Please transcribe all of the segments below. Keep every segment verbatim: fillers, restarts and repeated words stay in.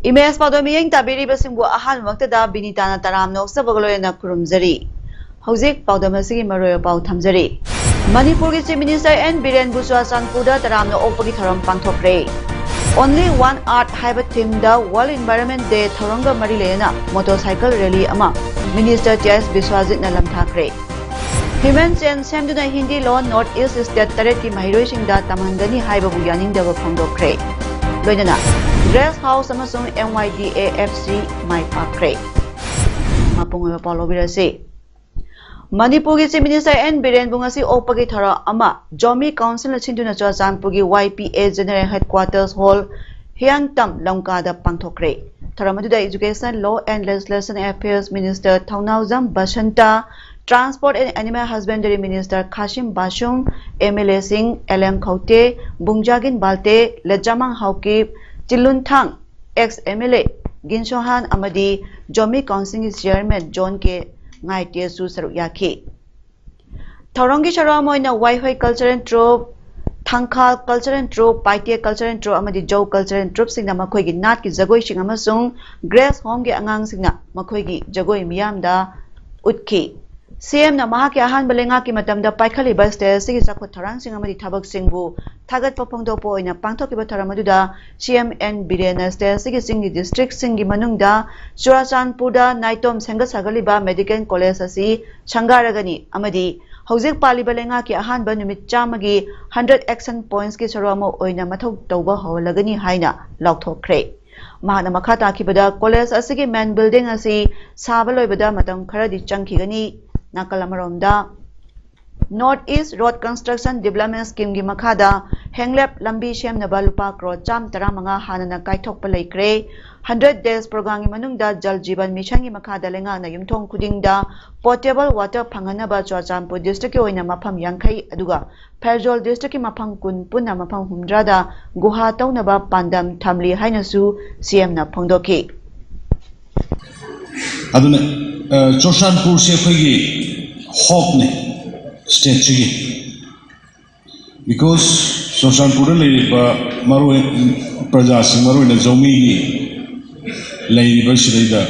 Image ꯄꯥꯎꯗꯝ ꯃꯤꯠꯌꯦꯡ ꯇꯥꯕꯤꯔꯤꯕꯁꯤꯡꯕꯨ ꯑꯍꯥꯟꯕꯃꯛꯇꯗ ꯕꯤꯅꯤꯇꯥꯅ ꯇꯔꯥꯝꯅ ꯑꯣꯛꯆꯕꯒ ꯂꯣꯏꯅꯅ ꯈꯨꯔꯨꯝꯖꯔꯤ꯫ ꯍꯧꯖꯤꯛ ꯄꯥꯎꯗꯝ ꯑꯁꯤꯒꯤ ꯃꯔꯨꯑꯣꯏꯕ ꯄꯥꯎ ꯊꯝꯖꯔꯤ꯫ ꯃꯅꯤꯄꯨꯔꯒꯤ Chief Minister ꯑꯦꯟ ꯕꯤꯔꯦꯟꯕꯨ ꯆꯨꯔꯥꯆꯥꯟꯄꯨꯔꯗ ꯇꯔꯥꯝꯅ ꯑꯣꯛꯄꯒꯤ ꯊꯧꯔꯝ ꯄꯥꯡꯊꯣꯛꯈ꯭ꯔꯦ꯫ Only One Earth ꯍꯥꯏꯕ theme ꯗ World Environment Day ꯊꯧꯔꯝꯒ ꯃꯔꯤ ꯂꯩꯅꯅ motorcycle rally ꯑꯃ Minister ꯇꯤ ꯑꯥꯏ ꯑꯦꯁ ꯕꯤꯁ꯭ꯋꯥꯖꯤꯠꯅ ꯂꯝꯊꯥꯈ꯭ꯔꯦ꯫ Human chain ꯁꯦꯝꯗꯨꯅ ꯍꯤꯟꯗꯤ ꯂꯣꯟ North East state ꯇꯔꯦꯠꯀꯤ ꯃꯍꯩꯔꯣꯏꯁꯤꯡꯗ ꯇꯝꯍꯟꯒꯅꯤ ꯍꯥꯏꯕꯕꯨ ꯌꯥꯅꯤꯡꯗꯕ ꯐꯣꯡꯗꯣꯛꯈ꯭ꯔꯦ꯫ ꯂꯣꯏꯅꯅ Rest House ꯑꯃꯁꯨꯡ M Y D A F C ꯃꯥꯏ ꯄꯥꯛꯈ꯭ꯔꯦ꯫ ꯃꯄꯨꯡ ꯑꯣꯏꯕ ꯄꯥꯎ ꯂꯧꯕꯤꯔꯁꯤ꯫ ꯃꯅꯤꯄꯨꯔꯒꯤ Chief Minister ꯑꯦꯟ ꯕꯤꯔꯦꯟꯕꯨ ꯉꯁꯤ ꯑꯣꯛꯄꯒꯤ ꯊꯧꯔꯝ ꯑꯃ Zomi Council ꯅ ꯁꯤꯟꯗꯨꯅ ꯆꯨꯔꯥꯆꯥꯟꯄꯨꯔꯒꯤ Y P A General Headquarters Hall ꯍꯤꯌꯥꯡꯇꯝ ꯂꯝꯀꯥꯗ ꯄꯥꯡꯊꯣꯛꯈ꯭ꯔꯦ꯫ ꯊꯧꯔꯝ ꯑꯗꯨꯗ Education, Law and Legislation Affairs Minister Thounaojam Basanta, Transport and Animal Husbandry Minister Khashim Vashum, M L A ꯁꯤꯡ L M Khaute, Bungzagin Valte, Lhajamang Haokip, Chinlunthang ex M L A Ginsuanhau ꯑꯃꯗꯤ Zomi Council ꯒꯤ Chairman ꯖꯣꯟ ꯀꯦ ꯉꯥꯏꯇꯦꯁꯨ ꯁꯔꯨꯛ ꯌꯥꯈꯤ꯫ ꯊꯧꯔꯝꯒꯤ ꯁꯔꯨꯛ ꯑꯃ ꯑꯣꯏꯅ ꯋꯥꯏꯍꯣꯏ Cultural Troupe, ꯊꯥꯡꯈꯥꯜ Cultural Troupe, ꯄꯥꯏꯇꯦ Cultural Troupe ꯑꯃꯗꯤ ꯖꯧ Cultural Troupe ꯁꯤꯡꯅ ꯃꯈꯣꯏꯒꯤ ꯅꯥꯠꯀꯤ ꯖꯒꯣꯏꯁꯤꯡ ꯑꯃꯁꯨꯡ Grace Home ꯒꯤ ꯑꯉꯥꯡꯁꯤꯡꯅ ꯃꯈꯣꯏꯒꯤ ꯖꯒꯣꯏ ꯃꯤꯌꯥꯝꯗ ꯎꯠꯈꯤ꯫ ꯁꯤ ꯑꯦꯝꯅ ꯃꯍꯥꯛꯀꯤ ꯑꯍꯥꯟꯕ ꯂꯩꯉꯥꯛꯀꯤ ꯃꯇꯝꯗ ꯄꯥꯏꯈꯠꯂꯤꯕ state ꯑꯁꯤꯒꯤ ꯆꯥꯎꯈꯠ ꯊꯧꯔꯥꯡꯁꯤꯡ ꯑꯃꯗꯤ ꯊꯕꯛꯁꯤꯡꯕꯨ ꯊꯥꯒꯠꯄ ꯐꯣꯡꯗꯣꯛꯄ ꯑꯣꯏꯅ ꯄꯥꯡꯊꯣꯛꯈꯤꯕ ꯊꯧꯔꯝ ꯑꯗꯨꯗ ꯁꯤ ꯑꯦꯝ ꯑꯦꯟ ꯕꯤꯔꯦꯟꯅ state ꯑꯁꯤꯒꯤ ꯆꯤꯡꯒꯤ district ꯁꯤꯡꯒꯤ ꯃꯅꯨꯡꯗ ꯆꯨꯔꯥꯆꯥꯟꯄꯨꯔꯗ ꯅꯥꯏꯇꯣꯝ ꯁꯦꯝꯒꯠ ꯁꯥꯒꯠꯂꯤꯕ medical college ꯑꯁꯤ ꯁꯪꯒꯥꯔꯒꯅꯤ ꯑꯃꯗꯤ ꯍꯧꯖꯤꯛ ꯄꯥꯜꯂꯤꯕ ꯂꯩꯉꯥꯛꯀꯤ ꯑꯍꯥꯟꯕ ꯅꯨꯃꯤꯠ ꯆꯥꯝꯃꯒꯤ hundred action points ꯀꯤ ꯁꯔꯨꯛ ꯑꯃ ꯑꯣꯏꯅ ꯃꯊꯧ ꯇꯧꯕ ꯍꯧꯍꯜꯂꯒꯅꯤ ꯍꯥꯏꯅ ꯂꯥꯎꯊꯣꯛꯈ꯭ꯔꯦ꯫ ꯃꯍꯥꯛꯅ ꯃꯈꯥ ꯇꯥꯈꯤꯕꯗ, college ꯑꯁꯤꯒꯤ main building ꯑꯁꯤ ꯁꯥꯕ ꯂꯣꯏꯕꯗ ꯃꯇꯝ ꯈꯔꯗꯤ ꯆꯪꯈꯤꯒꯅꯤ꯫ ꯅꯥꯀꯜ ꯑꯃꯔꯣꯝꯗ, North East Road Construction Development Scheme ꯒꯤ ꯃꯈꯥꯗ ꯍꯦꯡꯂꯦꯞ ꯂꯝꯕꯤ ꯁꯦꯝꯅꯕ ꯂꯨꯄꯥ ꯀ꯭ꯔꯣꯔ ꯆꯥꯝ ꯇꯔꯥꯃꯉꯥ ꯍꯥꯟꯅꯅ ꯀꯥꯏꯊꯣꯛꯄ ꯂꯩꯈ꯭ꯔꯦ꯫ Hundred days program ꯒꯤ ꯃꯅꯨꯡꯗ Jal Jeevan Mission ꯒꯤ ꯃꯈꯥꯗ ꯂꯩꯉꯥꯛꯅ ꯌꯨꯝꯊꯣꯡ ꯈꯨꯗꯤꯡꯗ potable water ꯐꯪꯍꯟꯅꯕ ꯆꯨꯔꯆꯥꯟꯄꯨꯔ district ꯀꯤ ꯑꯣꯏꯅ ꯃꯐꯝ ꯌꯥꯡꯈꯩ, ꯑꯗꯨꯒ ꯐꯦꯔꯖꯣꯜ district ꯀꯤ ꯃꯐꯝ ꯀꯨꯟ, ꯄꯨꯟꯅ ꯃꯐꯝ ꯍꯨꯝꯗ꯭ꯔꯥꯗ ꯒꯨꯍꯥ ꯇꯧꯅꯕ ꯄꯥꯟꯗꯝ ꯊꯝꯂꯤ ꯍꯥꯏꯅꯁꯨ C M ꯅ ꯐꯣꯡꯗꯣꯛꯈꯤ꯫ ꯑꯗꯨꯅ ꯆꯨꯔꯆꯥꯟꯄꯨꯔꯁꯦ ꯑꯩꯈꯣꯏꯒꯤ hope ꯅꯤ state ꯁꯤꯒꯤ꯫ Because ꯆꯨꯔꯆꯥꯟꯄꯨꯔꯗ ꯂꯩꯔꯤꯕ ꯃꯔꯨ ꯄ꯭ꯔꯖꯥꯁꯤꯡ, ꯃꯔꯨꯑꯣꯏꯅ ꯖꯧꯃꯤꯒꯤ ꯂꯩꯔꯤꯕ ꯁꯤꯗꯩꯗ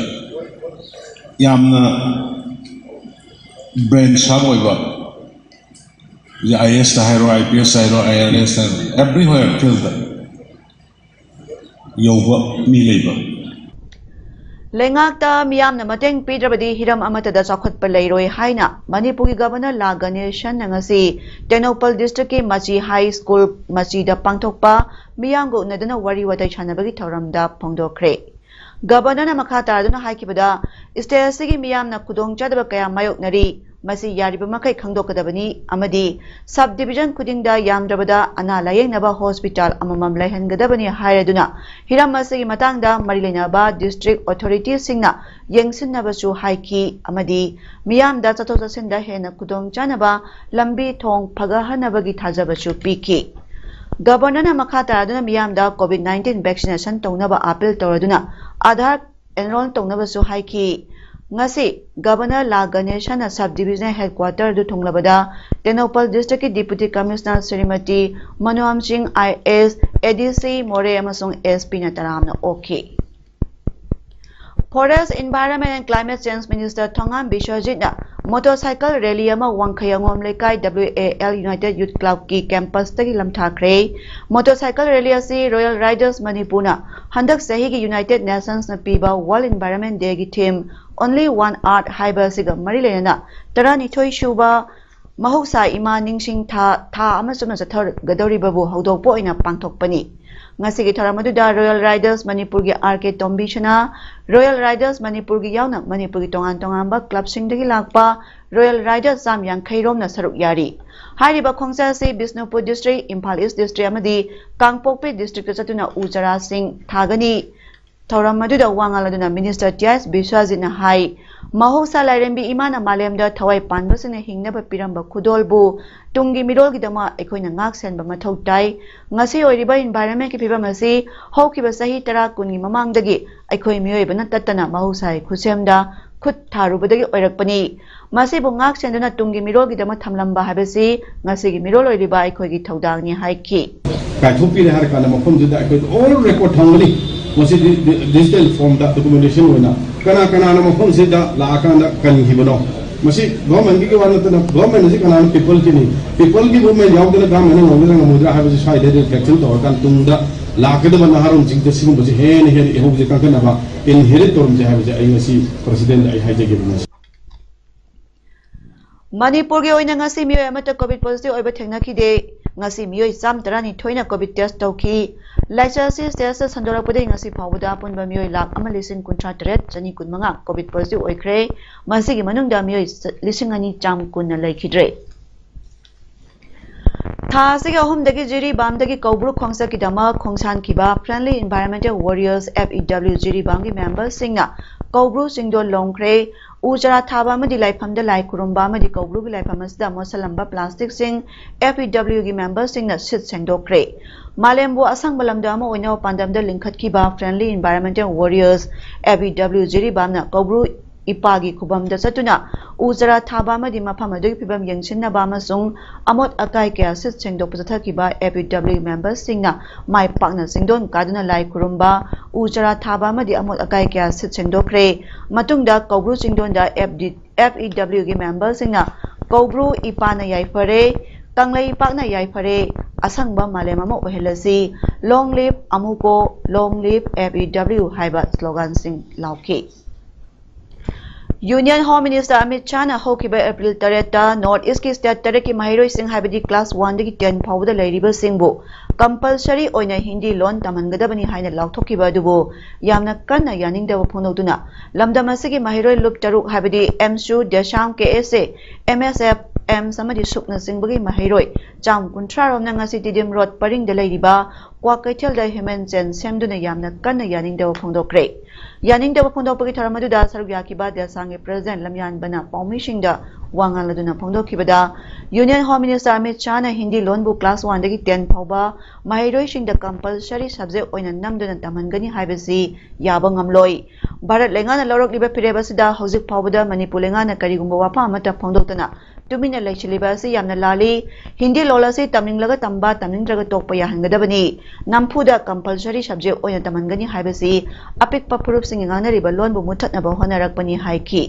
ꯌꯥꯝꯅ brain sharp ꯑꯣꯏꯕ, ꯑꯥꯏ ꯑꯦ ꯑꯦꯁꯇ ꯍꯥꯏꯔꯣ, ꯑꯥꯏ ꯄꯤ ꯑꯦꯁꯇ ꯍꯥꯏꯔꯣ, ꯑꯥꯏ ꯑꯥꯔ ꯑꯦꯁꯇ ꯍꯥꯏꯔꯣ, everywhere field ꯗ ꯌꯧꯕ ꯃꯤ ꯂꯩꯕ꯫ ꯂꯩꯉꯥꯛꯇ ꯃꯤꯌꯥꯝꯅ ꯃꯇꯦꯡ ꯄꯤꯗ꯭ꯔꯕꯗꯤ ꯍꯤꯔꯝ ꯑꯃꯠꯇꯗ ꯆꯥꯎꯈꯠꯄ ꯂꯩꯔꯣꯏ ꯍꯥꯏꯅ ꯃꯅꯤꯄꯨꯔꯒꯤ Governor ꯂꯥ ꯒꯅꯦꯁꯟꯅ ꯉꯁꯤ ꯇꯦꯡꯅꯧꯄꯜ district ꯀꯤ ꯃꯆꯤ High School ꯃꯆꯤꯗ ꯄꯥꯡꯊꯣꯛꯄ ꯃꯤꯌꯥꯝꯒ ꯎꯅꯗꯨꯅ ꯋꯥꯔꯤ ꯋꯥꯇꯥꯏ ꯁꯥꯟꯅꯕꯒꯤ ꯊꯧꯔꯝꯗ ꯐꯣꯡꯗꯣꯛꯈ꯭ꯔꯦ꯫ Governor ꯅ ꯃꯈꯥ ꯇꯥꯗꯨꯅ ꯍꯥꯏꯈꯤꯕꯗ, state ꯑꯁꯤꯒꯤ ꯃꯤꯌꯥꯝꯅ ꯈꯨꯗꯣꯡꯆꯥꯗꯕ ꯀꯌꯥ ꯃꯥꯌꯣꯛꯅꯔꯤ, ꯃꯁꯤ ꯌꯥꯔꯤꯕ ꯃꯈꯩ ꯈꯪꯗꯣꯛꯀꯗꯕꯅꯤ ꯑꯃꯗꯤ sub division ꯈꯨꯗꯤꯡꯗ ꯌꯥꯝꯗ꯭ꯔꯕꯗ ꯑꯅꯥ ꯂꯥꯌꯦꯡꯅꯕ hospital ꯑꯃꯃꯝ ꯂꯩꯍꯟꯒꯗꯕꯅꯤ ꯍꯥꯏꯔꯗꯨꯅ, ꯍꯤꯔꯝ ꯑꯁꯤꯒꯤ ꯃꯇꯥꯡꯗ ꯃꯔꯤ ꯂꯩꯅꯕ district authority ꯁꯤꯡꯅ ꯌꯦꯡꯁꯤꯟꯅꯕꯁꯨ ꯍꯥꯏꯈꯤ ꯑꯃꯗꯤ ꯃꯤꯌꯥꯝꯗ ꯆꯠꯊꯣꯛ ꯆꯠꯁꯤꯟꯗ ꯍꯦꯟꯅ ꯈꯨꯗꯣꯡꯆꯥꯅꯕ ꯂꯝꯕꯤ ꯊꯣꯡ ꯐꯒꯠꯍꯟꯅꯕꯒꯤ ꯊꯥꯖꯕꯁꯨ ꯄꯤꯈꯤ꯫ Governor ꯅ ꯃꯈꯥ ꯇꯥꯗꯨꯅ ꯃꯤꯌꯥꯝꯗ COVID nineteen vaccination ꯇꯧꯅꯕ appeal ꯇꯧꯔꯗꯨꯅ Aadhaar enroll ꯇꯧꯅꯕꯁꯨ ꯍꯥꯏꯈꯤ꯫ ꯉꯁꯤ Governor ꯂꯥ ꯒꯅꯦꯁꯟꯅ sub divisional headquarter ꯑꯗꯨ ꯊꯨꯡꯂꯕꯗ ꯇꯦꯡꯅꯧꯄꯜ district ꯀꯤ Deputy Commissioner ꯁ꯭ꯔꯤꯃꯇꯤ ꯃꯅꯣꯍꯝ ꯁꯤꯡ, I A S, A D C ꯃꯣꯔꯦ ꯑꯃꯁꯨꯡ S P ꯅ ꯇꯔꯥꯝꯅ ꯑꯣꯛꯈꯤ꯫ Forest, Environment and Climate Change Minister Thongam ꯕꯤꯁ꯭ꯋꯖꯤꯠꯅ motorcycle rally ꯑꯃ ꯋꯥꯡꯈꯩꯉꯥꯝ ꯂꯩꯀꯥꯏ W A L United Youth Club ꯀꯤ campus ꯇꯒꯤ ꯂꯝꯊꯥꯈ꯭ꯔꯦ꯫ Motorcycle rally ꯑꯁꯤ Royal Riders ꯃꯅꯤꯄꯨꯔꯅ ꯍꯟꯗꯛ ꯆꯍꯤꯒꯤ United Nations ꯅ ꯄꯤꯕ World Environment Day ꯒꯤ theme Only One Earth ꯍꯥꯏꯕ ꯑꯁꯤꯒ ꯃꯔꯤ ꯂꯩꯅꯅ ꯇꯔꯥꯅꯤꯊꯣꯏ ꯁꯨꯕ ꯃꯍꯧꯁꯥ ꯏꯃꯥ ꯅꯤꯡꯁꯤꯡ ꯊꯥ, ꯊꯥ ꯑꯃ ꯆꯨꯞꯅ ꯆꯠꯊꯒꯗꯧꯔꯤꯕꯕꯨ ꯍꯧꯗꯣꯛꯄ ꯑꯣꯏꯅ ꯄꯥꯡꯊꯣꯛꯄꯅꯤ꯫ ꯉꯁꯤꯒꯤ ꯊꯧꯔꯝ ꯑꯗꯨꯗ Royal Riders ꯃꯅꯤꯄꯨꯔꯒꯤ R K ꯇꯣꯝꯕꯤꯁꯅꯥ, Royal Riders ꯃꯅꯤꯄꯨꯔꯒꯤ ꯌꯥꯎꯅ ꯃꯅꯤꯄꯨꯔꯒꯤ ꯇꯣꯉꯥꯟ ꯇꯣꯉꯥꯟꯕ clubꯁꯤꯡꯗꯒꯤ ꯂꯥꯛꯄ Royal Riders ꯆꯥꯝ ꯌꯥꯡꯈꯩ ꯔꯣꯝꯅ ꯁꯔꯨꯛ ꯌꯥꯔꯤ꯫ ꯍꯥꯏꯔꯤꯕ ꯈꯣꯡꯆꯠ ꯑꯁꯤ Bishnupur district, Imphal East district ꯑꯃꯗꯤ ꯀꯥꯡꯄꯣꯛꯄꯤ districtꯇ ꯆꯠꯇꯨꯅ ꯎ ꯆꯥꯔꯥꯁꯤꯡ ꯊꯥꯒꯅꯤ꯫ ꯊꯧꯔꯝ ꯑꯗꯨꯗ ꯋꯥ ꯉꯥꯡꯂꯗꯨꯅ Minister ꯇꯤ ꯑꯥꯏ ꯑꯦꯁ ꯕꯤꯁ꯭ꯋꯖꯤꯠꯅ ꯍꯥꯏ, ꯃꯍꯧꯁꯥ ꯂꯥꯏꯔꯦꯝꯕꯤ ꯏꯃꯥꯅ ꯃꯥꯂꯦꯝꯗ ꯊꯋꯥꯏ ꯄꯥꯟꯕꯁꯤꯡꯅ ꯍꯤꯡꯅꯕ ꯄꯤꯔꯝꯕ ꯈꯨꯗꯣꯜꯕꯨ ꯇꯨꯡꯒꯤ ꯃꯤꯔꯣꯜꯒꯤꯗꯃꯛ ꯑꯩꯈꯣꯏꯅ ꯉꯥꯛ ꯁꯦꯟꯕ ꯃꯊꯧ ꯇꯥꯏ꯫ ꯉꯁꯤ ꯑꯣꯏꯔꯤꯕ environmentꯀꯤ ꯐꯤꯕꯝ ꯑꯁꯤ ꯍꯧꯈꯤꯕ ꯆꯍꯤ ꯇꯔꯥ ꯀꯨꯟꯒꯤ ꯃꯃꯥꯡꯗꯒꯤ ꯑꯩꯈꯣꯏ ꯃꯤꯑꯣꯏꯕꯅ ꯇꯠꯇꯅ ꯃꯍꯧꯁꯥꯒꯤ ꯈꯨꯠꯁꯦꯝꯗ ꯈꯨꯠ ꯊꯥꯔꯨꯕꯗꯒꯤ ꯑꯣꯏꯔꯛꯄꯅꯤ꯫ ꯃꯁꯤꯕꯨ ꯉꯥꯛ ꯁꯦꯟꯗꯨꯅ ꯇꯨꯡꯒꯤ ꯃꯤꯔꯣꯜꯒꯤꯗꯃꯛ ꯊꯝꯂꯝꯕ ꯍꯥꯏꯕꯁꯤ ꯉꯁꯤꯒꯤ ꯃꯤꯔꯣꯜ ꯑꯣꯏꯔꯤꯕ ꯑꯩꯈꯣꯏꯒꯤ ꯊꯧꯗꯥꯡꯅꯤ ꯍꯥꯏꯈꯤ꯫ ꯀꯥꯏꯊꯣꯛꯄꯤꯔꯦ ꯍꯥꯏꯔ ꯀꯥꯟꯗ ꯃꯐꯝꯗꯨꯗ ꯑꯩꯈꯣꯏ all record ꯊꯝꯒꯅꯤ꯫ ꯃꯁꯤꯗꯤ digital formꯗ documentation ꯑꯣꯏꯅ ꯀꯅꯥ ꯀꯅꯥꯅ ꯃꯐꯝꯁꯤꯗ ꯂꯥꯛꯑꯀꯥꯟꯗ ꯀꯟꯈꯤꯕꯅꯣ? ꯃꯁꯤ governmentꯀꯤ ꯋꯥ ꯅꯠꯇꯅ government ꯑꯁꯤ ꯀꯅꯥꯅ? Peopleꯒꯤꯅꯤ꯫ Peopleꯒꯤ movement ꯌꯥꯎꯗꯅ governmentꯅ ꯉꯝꯒꯗ꯭ꯔꯥ ꯉꯝꯃꯣꯏꯗ꯭ꯔꯥ ꯍꯥꯏꯕꯁꯤ ꯁ꯭ꯋꯥꯏꯗ reflection ꯇꯧꯔꯀꯥꯟꯗ ꯇꯨꯡꯗ ꯂꯥꯛꯀꯗꯕ ꯅꯍꯥꯔꯣꯟꯁꯤꯡꯗ ꯁꯤꯒꯨꯝꯕꯁꯤ ꯍꯦꯟꯅ ꯍꯦꯟꯅ ꯏꯍꯧꯁꯦ ꯀꯟꯈꯠꯅꯕ inherit ꯇꯧꯔꯝꯁꯦ ꯍꯥꯏꯕꯁꯦ ꯑꯩ ꯉꯁꯤ Presidentꯗ ꯑꯩ ꯍꯥꯏꯖꯒꯦ꯫ ꯃꯅꯤꯄꯨꯔꯒꯤ ꯑꯣꯏꯅ ꯉꯁꯤ ꯃꯤꯑꯣꯏ ꯑꯃꯠꯇ COVID positive ꯑꯣꯏꯕ ꯊꯦꯡꯅꯈꯤꯗꯦ꯫ ꯉꯁꯤ ꯃꯤꯑꯣꯏ ꯆꯥꯝ ꯇꯔꯥꯅꯤꯊꯣꯏꯅ COVID test ꯇꯧꯈꯤ꯫ ꯂꯥꯏꯆꯠ ꯑꯁꯤ stateꯇ ꯁꯟꯗꯣꯔꯛꯄꯗꯒꯤ ꯉꯁꯤ ꯐꯥꯎꯕꯗ ꯑꯄꯨꯟꯕ ꯃꯤꯑꯣꯏ ꯂꯥꯈ ꯑꯃ ꯂꯤꯁꯤꯡ ꯀꯨꯟꯊ꯭ꯔꯥ ꯇꯔꯦꯠ ꯆꯅꯤ ꯀꯨꯟ ꯃꯉꯥ COVID positive ꯑꯣꯏꯈ꯭ꯔꯦ꯫ ꯃꯁꯤꯒꯤ ꯃꯅꯨꯡꯗ ꯃꯤꯑꯣꯏ ꯂꯤꯁꯤꯡ ꯑꯅꯤ ꯆꯥꯝ ꯀꯨꯟꯅ ꯂꯩꯈꯤꯗ꯭ꯔꯦ꯫ ꯊꯥ ꯑꯁꯤꯒꯤ ꯑꯍꯨꯝꯗꯒꯤ ꯖꯤꯔꯤꯕꯥꯝꯗꯒꯤ ꯀꯧꯕ꯭ꯔꯨ ꯈꯣꯡꯆꯠꯀꯤꯗꯃꯛ ꯈꯣꯡꯁꯥꯟꯈꯤꯕ Friendly Environmental Warriors, F E W, ꯖꯤꯔꯤꯕꯥꯝꯒꯤ memberꯁꯤꯡꯅ ꯀꯧꯕ꯭ꯔꯨ ꯆꯤꯡꯗꯣꯟ ꯂꯣꯝꯈ꯭ꯔꯦ꯫ ꯎ ꯆꯥꯔꯥ ꯊꯥꯕ ꯑꯃꯗꯤ ꯂꯥꯏꯐꯝꯗ ꯂꯥꯏ ꯈꯨꯔꯨꯝꯕ ꯑꯃꯗꯤ ꯀꯧꯕ꯭ꯔꯨꯒꯤ ꯂꯥꯏꯐꯝ ꯑꯁꯤꯗ ꯃꯣꯠꯁꯜꯂꯝꯕ plasticꯁꯤꯡ F E Wꯒꯤ memberꯁꯤꯡꯅ ꯁꯤꯠ ꯁꯦꯡꯗꯣꯛꯈ꯭ꯔꯦ꯫ ꯃꯥꯂꯦꯝꯕꯨ ꯑꯁꯪꯕ ꯂꯝꯗꯝ ꯑꯃ ꯑꯣꯏꯅꯕ ꯄꯥꯟꯗꯝꯗ ꯂꯤꯡꯈꯠꯈꯤꯕ Friendly Environmental Warriors, F E W, ꯖꯤꯔꯤꯕꯥꯝꯅ ꯀꯧꯕ꯭ꯔꯨ ꯏꯄꯥꯒꯤ ꯈꯨꯕꯝꯗ ꯆꯠꯇꯨꯅ ꯎ ꯆꯥꯔꯥ ꯊꯥꯕ ꯑꯃꯗꯤ ꯃꯐꯝ ꯑꯗꯨꯒꯤ ꯐꯤꯕꯝ ꯌꯦꯡꯁꯤꯟꯅꯕ ꯑꯃꯁꯨꯡ ꯑꯃꯣꯠ ꯑꯀꯥꯏ ꯀꯌꯥ ꯁꯤꯠ ꯁꯦꯡꯗꯣꯛꯄ ꯆꯠꯊꯈꯤꯕ F E W memberꯁꯤꯡꯅ ꯃꯥꯏ ꯄꯥꯛꯅ ꯆꯤꯡꯗꯣꯟ ꯀꯥꯗꯨꯅ ꯂꯥꯏ ꯈꯨꯔꯨꯝꯕ, ꯎ ꯆꯥꯔꯥ ꯊꯥꯕ ꯑꯃꯗꯤ ꯑꯃꯣꯠ ꯑꯀꯥꯏ ꯀꯌꯥ ꯁꯤꯠ ꯁꯦꯡꯗꯣꯛꯈ꯭ꯔꯦ꯫ ꯃꯇꯨꯡꯗ ꯀꯧꯕ꯭ꯔꯨ ꯆꯤꯡꯗꯣꯟꯗ F D, F E Wꯒꯤ memberꯁꯤꯡꯅ "ꯀꯧꯕ꯭ꯔꯨ ꯏꯄꯥꯅ ꯌꯥꯏꯐꯔꯦ, ꯀꯪꯂꯩ ꯏꯄꯥꯛꯅ ꯌꯥꯏꯐꯔꯦ, ꯑꯁꯪꯕ ꯃꯥꯂꯦꯝ ꯑꯃ ꯑꯣꯏꯍꯜꯂꯁꯤ", "Long live ꯑꯃꯨꯀꯣ, long live F E W" ꯍꯥꯏꯕ sloganꯁꯤꯡ ꯂꯥꯎꯈꯤ꯫ Union Home Minister Amit Shahꯅ ꯍꯧꯈꯤꯕ April ꯇꯔꯦꯠꯇ North Eastꯀꯤ state ꯇꯔꯦꯠꯀꯤ ꯃꯍꯩꯔꯣꯏꯁꯤꯡ, ꯍꯥꯏꯕꯗꯤ class one ꯗꯒꯤ ten ꯐꯥꯎꯕꯗ ꯂꯩꯔꯤꯕꯁꯤꯡꯕꯨ compulsory ꯑꯣꯏꯅ ꯍꯤꯟꯗꯤ ꯂꯣꯟ ꯇꯝꯍꯟꯒꯗꯕꯅꯤ ꯍꯥꯏꯅ ꯂꯥꯎꯊꯣꯛꯈꯤꯕ ꯑꯗꯨꯕꯨ ꯌꯥꯝꯅ ꯀꯟꯅ ꯌꯥꯅꯤꯡꯗꯕ ꯐꯣꯡꯗꯣꯛꯇꯨꯅ ꯂꯝꯗꯝ ꯑꯁꯤꯒꯤ ꯃꯍꯩꯔꯣꯏ ꯂꯨꯞ ꯇꯔꯨꯛ, ꯍꯥꯏꯕꯗꯤ AMSU, DESHAM, KSA, MSF, AIIMS ꯑꯃꯗꯤ ꯁꯨꯞꯅꯆꯤꯡꯕꯒꯤ ꯃꯍꯩꯔꯣꯏ ꯆꯥꯝ ꯀꯨꯟꯊ꯭ꯔꯥ ꯔꯣꯝꯅ ꯉꯁꯤ ꯇꯤꯗꯤꯝ ꯔꯣꯗ ꯄꯔꯤꯡꯗ ꯂꯩꯔꯤꯕ ꯀ꯭ꯋꯥꯀꯩꯊꯦꯜꯗ human chain ꯁꯦꯝꯗꯨꯅ ꯌꯥꯝꯅ ꯀꯟꯅ ꯌꯥꯅꯤꯡꯗꯕ ꯐꯣꯡꯗꯣꯛꯈ꯭ꯔꯦ꯫ ꯌꯥꯅꯤꯡꯗꯕ ꯐꯣꯡꯗꯣꯛꯄꯒꯤ ꯊꯧꯔꯝ ꯑꯗꯨꯗ ꯁꯔꯨꯛ ꯌꯥꯈꯤꯕ DESHAMꯒꯤ president ꯂꯝꯌꯥꯟꯕꯅ ꯄꯥꯎꯃꯤꯁꯤꯡꯗ ꯋꯥ ꯉꯥꯡꯂꯗꯨꯅ ꯐꯣꯡꯗꯣꯛꯈꯤꯕꯗ, Union Home Minister Amit Shahꯅ Hindi ꯂꯣꯟꯕꯨ class one ꯗꯒꯤ ten ꯐꯥꯎꯕ ꯃꯍꯩꯔꯣꯏꯁꯤꯡꯗ compulsory subject ꯑꯣꯏꯅ ꯅꯝꯗꯨꯅ ꯇꯝꯍꯟꯒꯅꯤ ꯍꯥꯏꯕꯁꯤ ꯌꯥꯕ ꯉꯝꯂꯣꯏ꯫ ꯚꯥꯔꯠ ꯂꯩꯉꯥꯛꯅ ꯂꯧꯔꯛꯂꯤꯕ ꯐꯤꯔꯦꯞ ꯑꯁꯤꯗ ꯍꯧꯖꯤꯛ ꯐꯥꯎꯕꯗ ꯃꯅꯤꯄꯨꯔ ꯂꯩꯉꯥꯛꯅ ꯀꯔꯤꯒꯨꯝꯕ ꯋꯥꯐꯝ ꯑꯃꯠꯇ ꯐꯣꯡꯗꯣꯛꯇꯅ ꯇꯨꯃꯤꯟꯅ ꯂꯩꯁꯤꯜꯂꯤꯕ ꯑꯁꯤ ꯌꯥꯝꯅ ꯂꯥꯜꯂꯤ꯫ ꯍꯤꯟꯗꯤ ꯂꯣꯜ ꯑꯁꯤ ꯇꯝꯅꯤꯡꯂꯒ ꯇꯝꯕ, ꯇꯝꯅꯤꯡꯗ꯭ꯔꯒ ꯇꯣꯛꯄ ꯌꯥꯍꯟꯒꯗꯕꯅꯤ꯫ ꯅꯝꯐꯨꯗ compulsory subject ꯑꯣꯏꯅ ꯇꯝꯍꯟꯒꯅꯤ ꯍꯥꯏꯕꯁꯤ ꯑꯄꯤꯛꯄ ꯐꯨꯔꯨꯞꯁꯤꯡꯒꯤ ꯉꯥꯡꯅꯔꯤꯕ ꯂꯣꯟꯕꯨ ꯃꯨꯠꯊꯠꯅꯕ ꯍꯣꯠꯅꯔꯛꯄꯅꯤ ꯍꯥꯏꯈꯤ꯫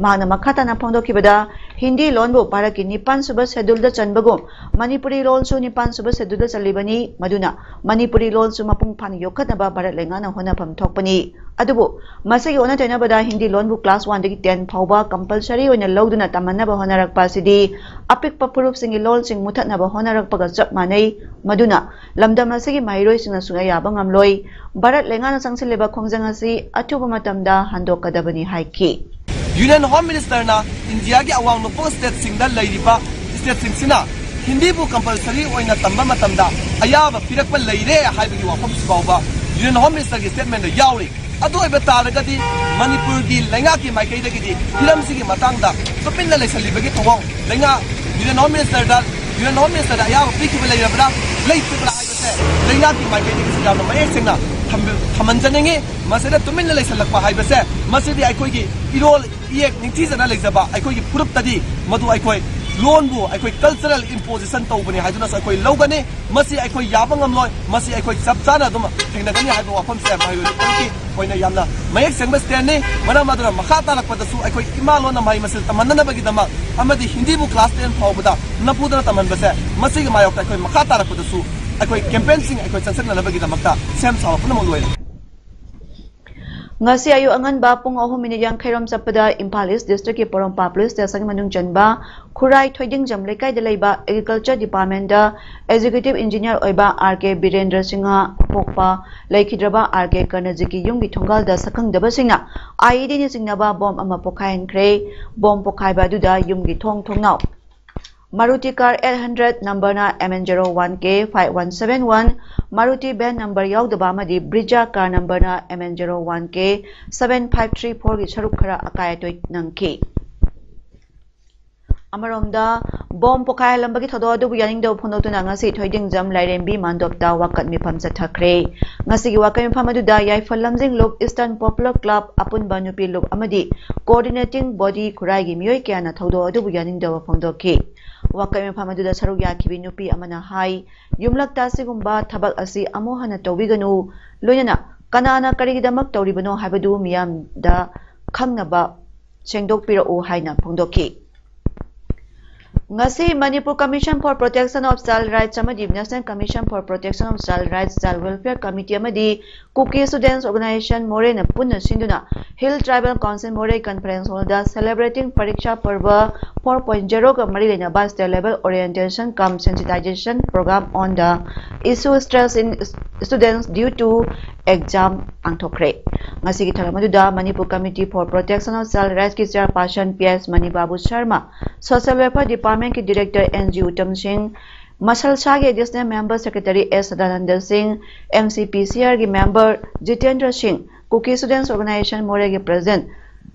ꯃꯍꯥꯛꯅ ꯃꯈꯥ ꯇꯥꯅ ꯐꯣꯡꯗꯣꯛꯈꯤꯕꯗ, ꯍꯤꯟꯗꯤ ꯂꯣꯟꯕꯨ ꯚꯥꯔꯠꯀꯤ ꯅꯤꯄꯥꯟ ꯁꯨꯕ scheduleꯗ ꯆꯟꯕꯒꯨꯝ ꯃꯅꯤꯄꯨꯔꯤ ꯂꯣꯜꯁꯨ ꯅꯤꯄꯥꯟ ꯁꯨꯕ scheduleꯗ ꯆꯜꯂꯤꯕꯅꯤ꯫ ꯃꯗꯨꯅ ꯃꯅꯤꯄꯨꯔꯤ ꯂꯣꯜꯁꯨ ꯃꯄꯨꯡ ꯐꯥꯅ ꯌꯣꯛꯈꯠꯅꯕ ꯚꯥꯔꯠ ꯂꯩꯉꯥꯛꯅ ꯍꯣꯠꯅꯐꯝ ꯊꯣꯛꯄꯅꯤ꯫ ꯑꯗꯨꯕꯨ ꯃꯁꯤꯒꯤ ꯑꯣꯟꯅ ꯇꯩꯅꯕꯗ ꯍꯤꯟꯗꯤ ꯂꯣꯟꯕꯨ class one ꯗꯒꯤ ten ꯐꯥꯎꯕ compulsory ꯑꯣꯏꯅ ꯂꯧꯗꯨꯅ ꯇꯝꯍꯟꯅꯕ ꯍꯣꯠꯅꯔꯛꯄ ꯑꯁꯤꯗꯤ ꯑꯄꯤꯛꯄ ꯐꯨꯔꯨꯞꯁꯤꯡꯒꯤ ꯂꯣꯜꯁꯤꯡ ꯃꯨꯠꯊꯠꯅꯕ ꯍꯣꯠꯅꯔꯛꯄꯒ ꯆꯞ ꯃꯥꯟꯅꯩ꯫ ꯃꯗꯨꯅ ꯂꯝꯗꯝ ꯑꯁꯤꯒꯤ ꯃꯍꯩꯔꯣꯏꯁꯤꯡꯅ ꯁꯨꯡꯌꯥ ꯌꯥꯕ ꯉꯝꯂꯣꯏ꯫ ꯚꯥꯔꯠ ꯂꯩꯉꯥꯛꯅ ꯆꯪꯁꯤꯜꯂꯤꯕ ꯈꯣꯡꯖꯪ ꯑꯁꯤ ꯑꯊꯨꯕ ꯃꯇꯝꯗ ꯍꯟꯗꯣꯛꯀꯗꯕꯅꯤ ꯍꯥꯏꯈꯤ꯫ Union Home Ministerꯅ ꯏꯟꯗꯤꯌꯥꯒꯤ ꯑꯋꯥꯡ ꯅꯣꯡꯄꯣꯛ stateꯁꯤꯡꯗ ꯂꯩꯔꯤꯕ stateꯁꯤꯡꯁꯤꯅ ꯍꯤꯟꯗꯤꯕꯨ compulsory ꯑꯣꯏꯅ ꯇꯝꯕ ꯃꯇꯝꯗ ꯑꯌꯥꯕ ꯄꯤꯔꯛꯄ ꯂꯩꯔꯦ ꯍꯥꯏꯕꯒꯤ ꯋꯥꯐꯝꯁꯤ ꯐꯥꯎꯕ Union Home Ministerꯒꯤ statementꯗ ꯌꯥꯎꯔꯤ꯫ ꯑꯗꯨ ꯑꯣꯏꯕ ꯇꯥꯔꯒꯗꯤ ꯃꯅꯤꯄꯨꯔꯒꯤ ꯂꯩꯉꯥꯛꯀꯤ ꯃꯥꯏꯀꯩꯗꯒꯤꯗꯤ ꯍꯤꯔꯝꯁꯤꯒꯤ ꯃꯇꯥꯡꯗ ꯇꯨꯃꯤꯟꯅ ꯂꯩꯁꯜꯂꯤꯕꯒꯤ ꯊꯧꯑꯣꯡ ꯂꯩꯉꯥꯛ Union Home Ministerꯗ, Union Home Ministerꯗ ꯑꯌꯥꯕ ꯄꯤꯈꯤꯕ ꯂꯩꯔꯕ꯭ꯔꯥ, ꯂꯩꯇ꯭ꯔꯤꯕ꯭ꯔꯥ ꯍꯥꯏꯕꯁꯦ ꯂꯩꯉꯥꯛꯀꯤ ꯃꯥꯏꯀꯩꯗꯒꯤꯁꯨ ꯌꯥꯝꯅ ꯃꯌꯦꯛ ꯁꯦꯡꯅ ꯊꯝꯕꯤ-, ꯊꯝꯍꯟꯖꯅꯤꯡꯉꯤ꯫ ꯃꯁꯤꯗ ꯇꯨꯃꯤꯟꯅ ꯂꯩꯁꯜꯂꯛꯄ ꯍꯥꯏꯕꯁꯦ ꯃꯁꯤꯗꯤ ꯑꯩꯈꯣꯏꯒꯤ ꯏꯔꯣꯜ ꯏꯌꯦꯛ ꯅꯤꯡꯊꯤꯖꯅ ꯂꯩꯖꯕ ꯑꯩꯈꯣꯏꯒꯤ ꯐꯨꯔꯨꯞꯇꯗꯤ ꯃꯗꯨ ꯑꯩꯈꯣꯏ ꯂꯣꯟꯕꯨ ꯑꯩꯈꯣꯏ cultural imposition ꯇꯧꯕꯅꯤ ꯍꯥꯏꯗꯨꯅꯁꯨ ꯑꯩꯈꯣꯏ ꯂꯧꯒꯅꯤ꯫ ꯃꯁꯤ ꯑꯩꯈꯣꯏ ꯌꯥꯕ ꯉꯝꯂꯣꯏ꯫ ꯃꯁꯤ ꯑꯩꯈꯣꯏ ꯆꯞ ꯆꯥꯅ ꯑꯗꯨꯝ ꯊꯦꯡꯅꯒꯅꯤ ꯍꯥꯏꯕ ꯋꯥꯐꯝꯁꯦ ꯃꯍꯩꯔꯣꯏ ꯂꯨꯞ ꯇꯔꯨꯛꯀꯤ ꯑꯣꯏꯅ ꯌꯥꯝꯅ ꯃꯌꯦꯛ ꯁꯦꯡꯕ standꯅꯤ꯫ ꯃꯔꯝ ꯑꯗꯨꯅ ꯃꯈꯥ ꯇꯥꯔꯛꯄꯗꯁꯨ ꯑꯩꯈꯣꯏ ꯏꯃꯥ ꯂꯣꯟꯅ ꯃꯍꯩ ꯃꯁꯤꯡ ꯇꯝꯍꯟꯅꯅꯕꯒꯤꯗꯃꯛ ꯑꯃꯗꯤ ꯍꯤꯟꯗꯤꯕꯨ class ten ꯐꯥꯎꯕꯗ ꯅꯝꯐꯨꯗꯅ ꯇꯝꯍꯟꯕꯁꯦ, ꯃꯁꯤꯒꯤ ꯃꯥꯌꯣꯛꯇ ꯑꯩꯈꯣꯏ ꯃꯈꯥ ꯇꯥꯔꯛꯄꯗꯁꯨ ꯑꯩꯈꯣꯏ campaignꯁꯤꯡ ꯑꯩꯈꯣꯏ ꯆꯪꯁꯤꯟꯅꯅꯕꯒꯤꯗꯃꯛꯇ ꯁꯦꯝ ꯁꯥꯕ ꯄꯨꯝꯅꯃꯛ ꯂꯣꯏꯔꯦ꯫ ꯉꯁꯤ ꯑꯌꯨꯛ ꯑꯉꯟꯕ ꯄꯨꯡ ꯑꯍꯨꯝ ꯃꯤꯅꯤꯠ ꯌꯥꯡꯈꯩ ꯔꯣꯝ ꯆꯠꯄꯗ ꯏꯝꯐꯥꯜ ꯏꯁ ꯗꯤꯁꯇ꯭ꯔꯤꯛꯀꯤ ꯄꯣꯔꯣꯝꯄꯥꯠ ꯄꯨꯂꯤꯁ ꯁ꯭ꯇꯦꯁꯟꯒꯤ ꯃꯅꯨꯡ ꯆꯟꯕ ꯈꯨꯔꯥꯏ ꯊꯣꯏꯗꯤꯡꯖꯝ ꯂꯩꯀꯥꯏꯗ ꯂꯩꯕ ꯑꯦꯒ꯭ꯔꯤꯀꯜꯆꯔ ꯗꯤꯄꯥꯔꯠꯃꯦꯟꯗ ꯑꯦꯛꯖꯤꯀ꯭ꯌꯨꯇꯤꯚ ꯏꯟꯖꯤꯅꯤꯌꯔ ꯑꯣꯏꯕ ꯑꯥꯔ ꯀꯦ ꯕꯤꯔꯦꯟꯗ꯭ꯔ ꯁꯤꯡꯍ ꯄꯣꯛꯄ ꯂꯩꯈꯤꯗ꯭ꯔꯕ ꯑꯥꯔ ꯀꯦ ꯀꯔꯅꯖꯤꯠꯀꯤ ꯌꯨꯝꯒꯤ ꯊꯣꯡꯒꯥꯜꯗ ꯁꯛꯈꯪꯗꯕꯁꯤꯡꯅ ꯑꯥꯏ ꯏ ꯗꯤꯅ ꯆꯤꯡꯅꯕ ꯕꯣꯝ ꯑꯃ ꯄꯣꯈꯥꯏꯍꯟꯈ꯭ꯔꯦ꯫ ꯕꯣꯝ ꯄꯣꯈꯥꯏꯕ ꯑꯗꯨꯗ ꯌꯨꯝꯒꯤ ꯊꯣꯡ ꯊꯣꯡꯅꯥꯎ ꯃꯥꯔꯨꯇꯤ ꯀꯥꯔ ꯑꯩꯠ ꯍꯟꯗ꯭ꯔꯦꯠ ꯅꯝꯕꯔꯅ M N zero one K five one seven one, Maruti van number ꯌꯥꯎꯗꯕ ꯑꯃꯗꯤ ꯕ꯭ꯔꯤꯖꯥ ꯀꯥꯔ ꯅꯝꯕꯔꯅ M N zero one K seven five three ꯐꯣꯔꯒꯤ ꯁꯔꯨꯛ ꯈꯔ ꯑꯀꯥꯏ ꯑꯇꯣꯏ ꯅꯪꯈꯤ꯫ ꯑꯃꯔꯣꯝꯗ, ꯕꯣꯝ ꯄꯣꯈꯥꯏꯍꯜꯂꯝꯕꯒꯤ ꯊꯧꯗꯣꯛ ꯑꯗꯨꯕꯨ ꯌꯥꯅꯤꯡꯗꯕ ꯐꯣꯡꯗꯣꯛꯇꯨꯅ ꯉꯁꯤ ꯊꯣꯏꯗꯤꯡꯖꯝ ꯂꯥꯏꯔꯦꯝꯕꯤ ꯃꯥꯟꯗꯣꯞꯇ ꯋꯥꯀꯠ ꯃꯤꯐꯝ ꯆꯠꯊꯈ꯭ꯔꯦ꯫ ꯉꯁꯤꯒꯤ ꯋꯥꯀꯠ ꯃꯤꯐꯝ ꯑꯗꯨꯗ ꯌꯥꯏꯐ ꯂꯝꯖꯤꯡ ꯂꯨꯞ, ꯏꯁꯇꯔꯟ ꯄꯣꯄꯨꯂꯔ ꯀ꯭ꯂꯕ, ꯑꯄꯨꯟꯕ ꯅꯨꯄꯤ ꯂꯨꯞ ꯑꯃꯗꯤ ꯀꯣꯑꯣꯔꯗꯤꯅꯦꯇꯤꯡ ꯕꯣꯗꯤ ꯈꯨꯔꯥꯏꯒꯤ ꯃꯤꯑꯣꯏ ꯀꯌꯥꯅ ꯊꯧꯗꯣꯛ ꯑꯗꯨꯕꯨ ꯌꯥꯅꯤꯡꯗꯕ ꯐꯣꯡꯗꯣꯛꯈꯤ꯫ ꯋꯥꯀꯠ ꯃꯤꯐꯝ ꯑꯗꯨꯗ ꯁꯔꯨꯛ ꯌꯥꯈꯤꯕꯤ ꯅꯨꯄꯤ ꯑꯃꯅ ꯍꯥꯏ, ꯌꯨꯝꯂꯛꯇ ꯑꯁꯤꯒꯨꯝꯕ ꯊꯕꯛ ꯑꯁꯤ ꯑꯃꯨꯛ ꯍꯟꯅ ꯇꯧꯕꯤꯒꯅꯨ, ꯂꯣꯏꯅꯅ ꯀꯅꯥꯅ ꯀꯔꯤꯒꯤꯗꯃꯛ ꯇꯧꯔꯤꯕꯅꯣ ꯍꯥꯏꯕꯗꯨ ꯃꯤꯌꯥꯝꯗ ꯈꯪꯅꯕ ꯁꯦꯡꯗꯣꯛꯄꯤꯔꯛꯎ ꯍꯥꯏꯅ ꯐꯣꯡꯗꯣꯛꯈꯤ꯫ ꯉꯁꯤ Manipur Commission for Protection of Child Rights ꯑꯃꯗꯤ National Commission for Protection of Child Rights, Child Welfare Committee ꯑꯃꯗꯤ Kuki Students Organization ꯃꯣꯔꯦꯅ ꯄꯨꯟꯅ ꯁꯤꯟꯗꯨꯅ Hill Tribal Council ꯃꯣꯔꯦ Conference Hall ꯗ Celebrating Pariksha Parva four point zero ꯒ ꯃꯔꯤ ꯂꯩꯅꯕ State Level Orientation cum Sensitization Program on the Issue Stress in Students Due to Exam ꯄꯥꯡꯊꯣꯛꯈ꯭ꯔꯦ꯫ ꯉꯁꯤꯒꯤ ꯊꯧꯔꯝ ꯑꯗꯨꯗ Manipur Committee for Protection of Child Rights ꯀꯤ Chairperson P S Manibabu Sharma, Social Welfare Department ꯀꯤ Director N G Uttam Singh, ꯃꯁꯜꯁꯥꯒꯤ Additional Member Secretary ꯑꯦꯁ ꯁꯗꯥꯅꯟꯗ ꯁꯤꯡ, M C ꯄꯤ C R ꯒꯤ Member Jitendra ꯁꯤꯡ, Kuki Students Organization ꯃꯣꯔꯦꯒꯤ President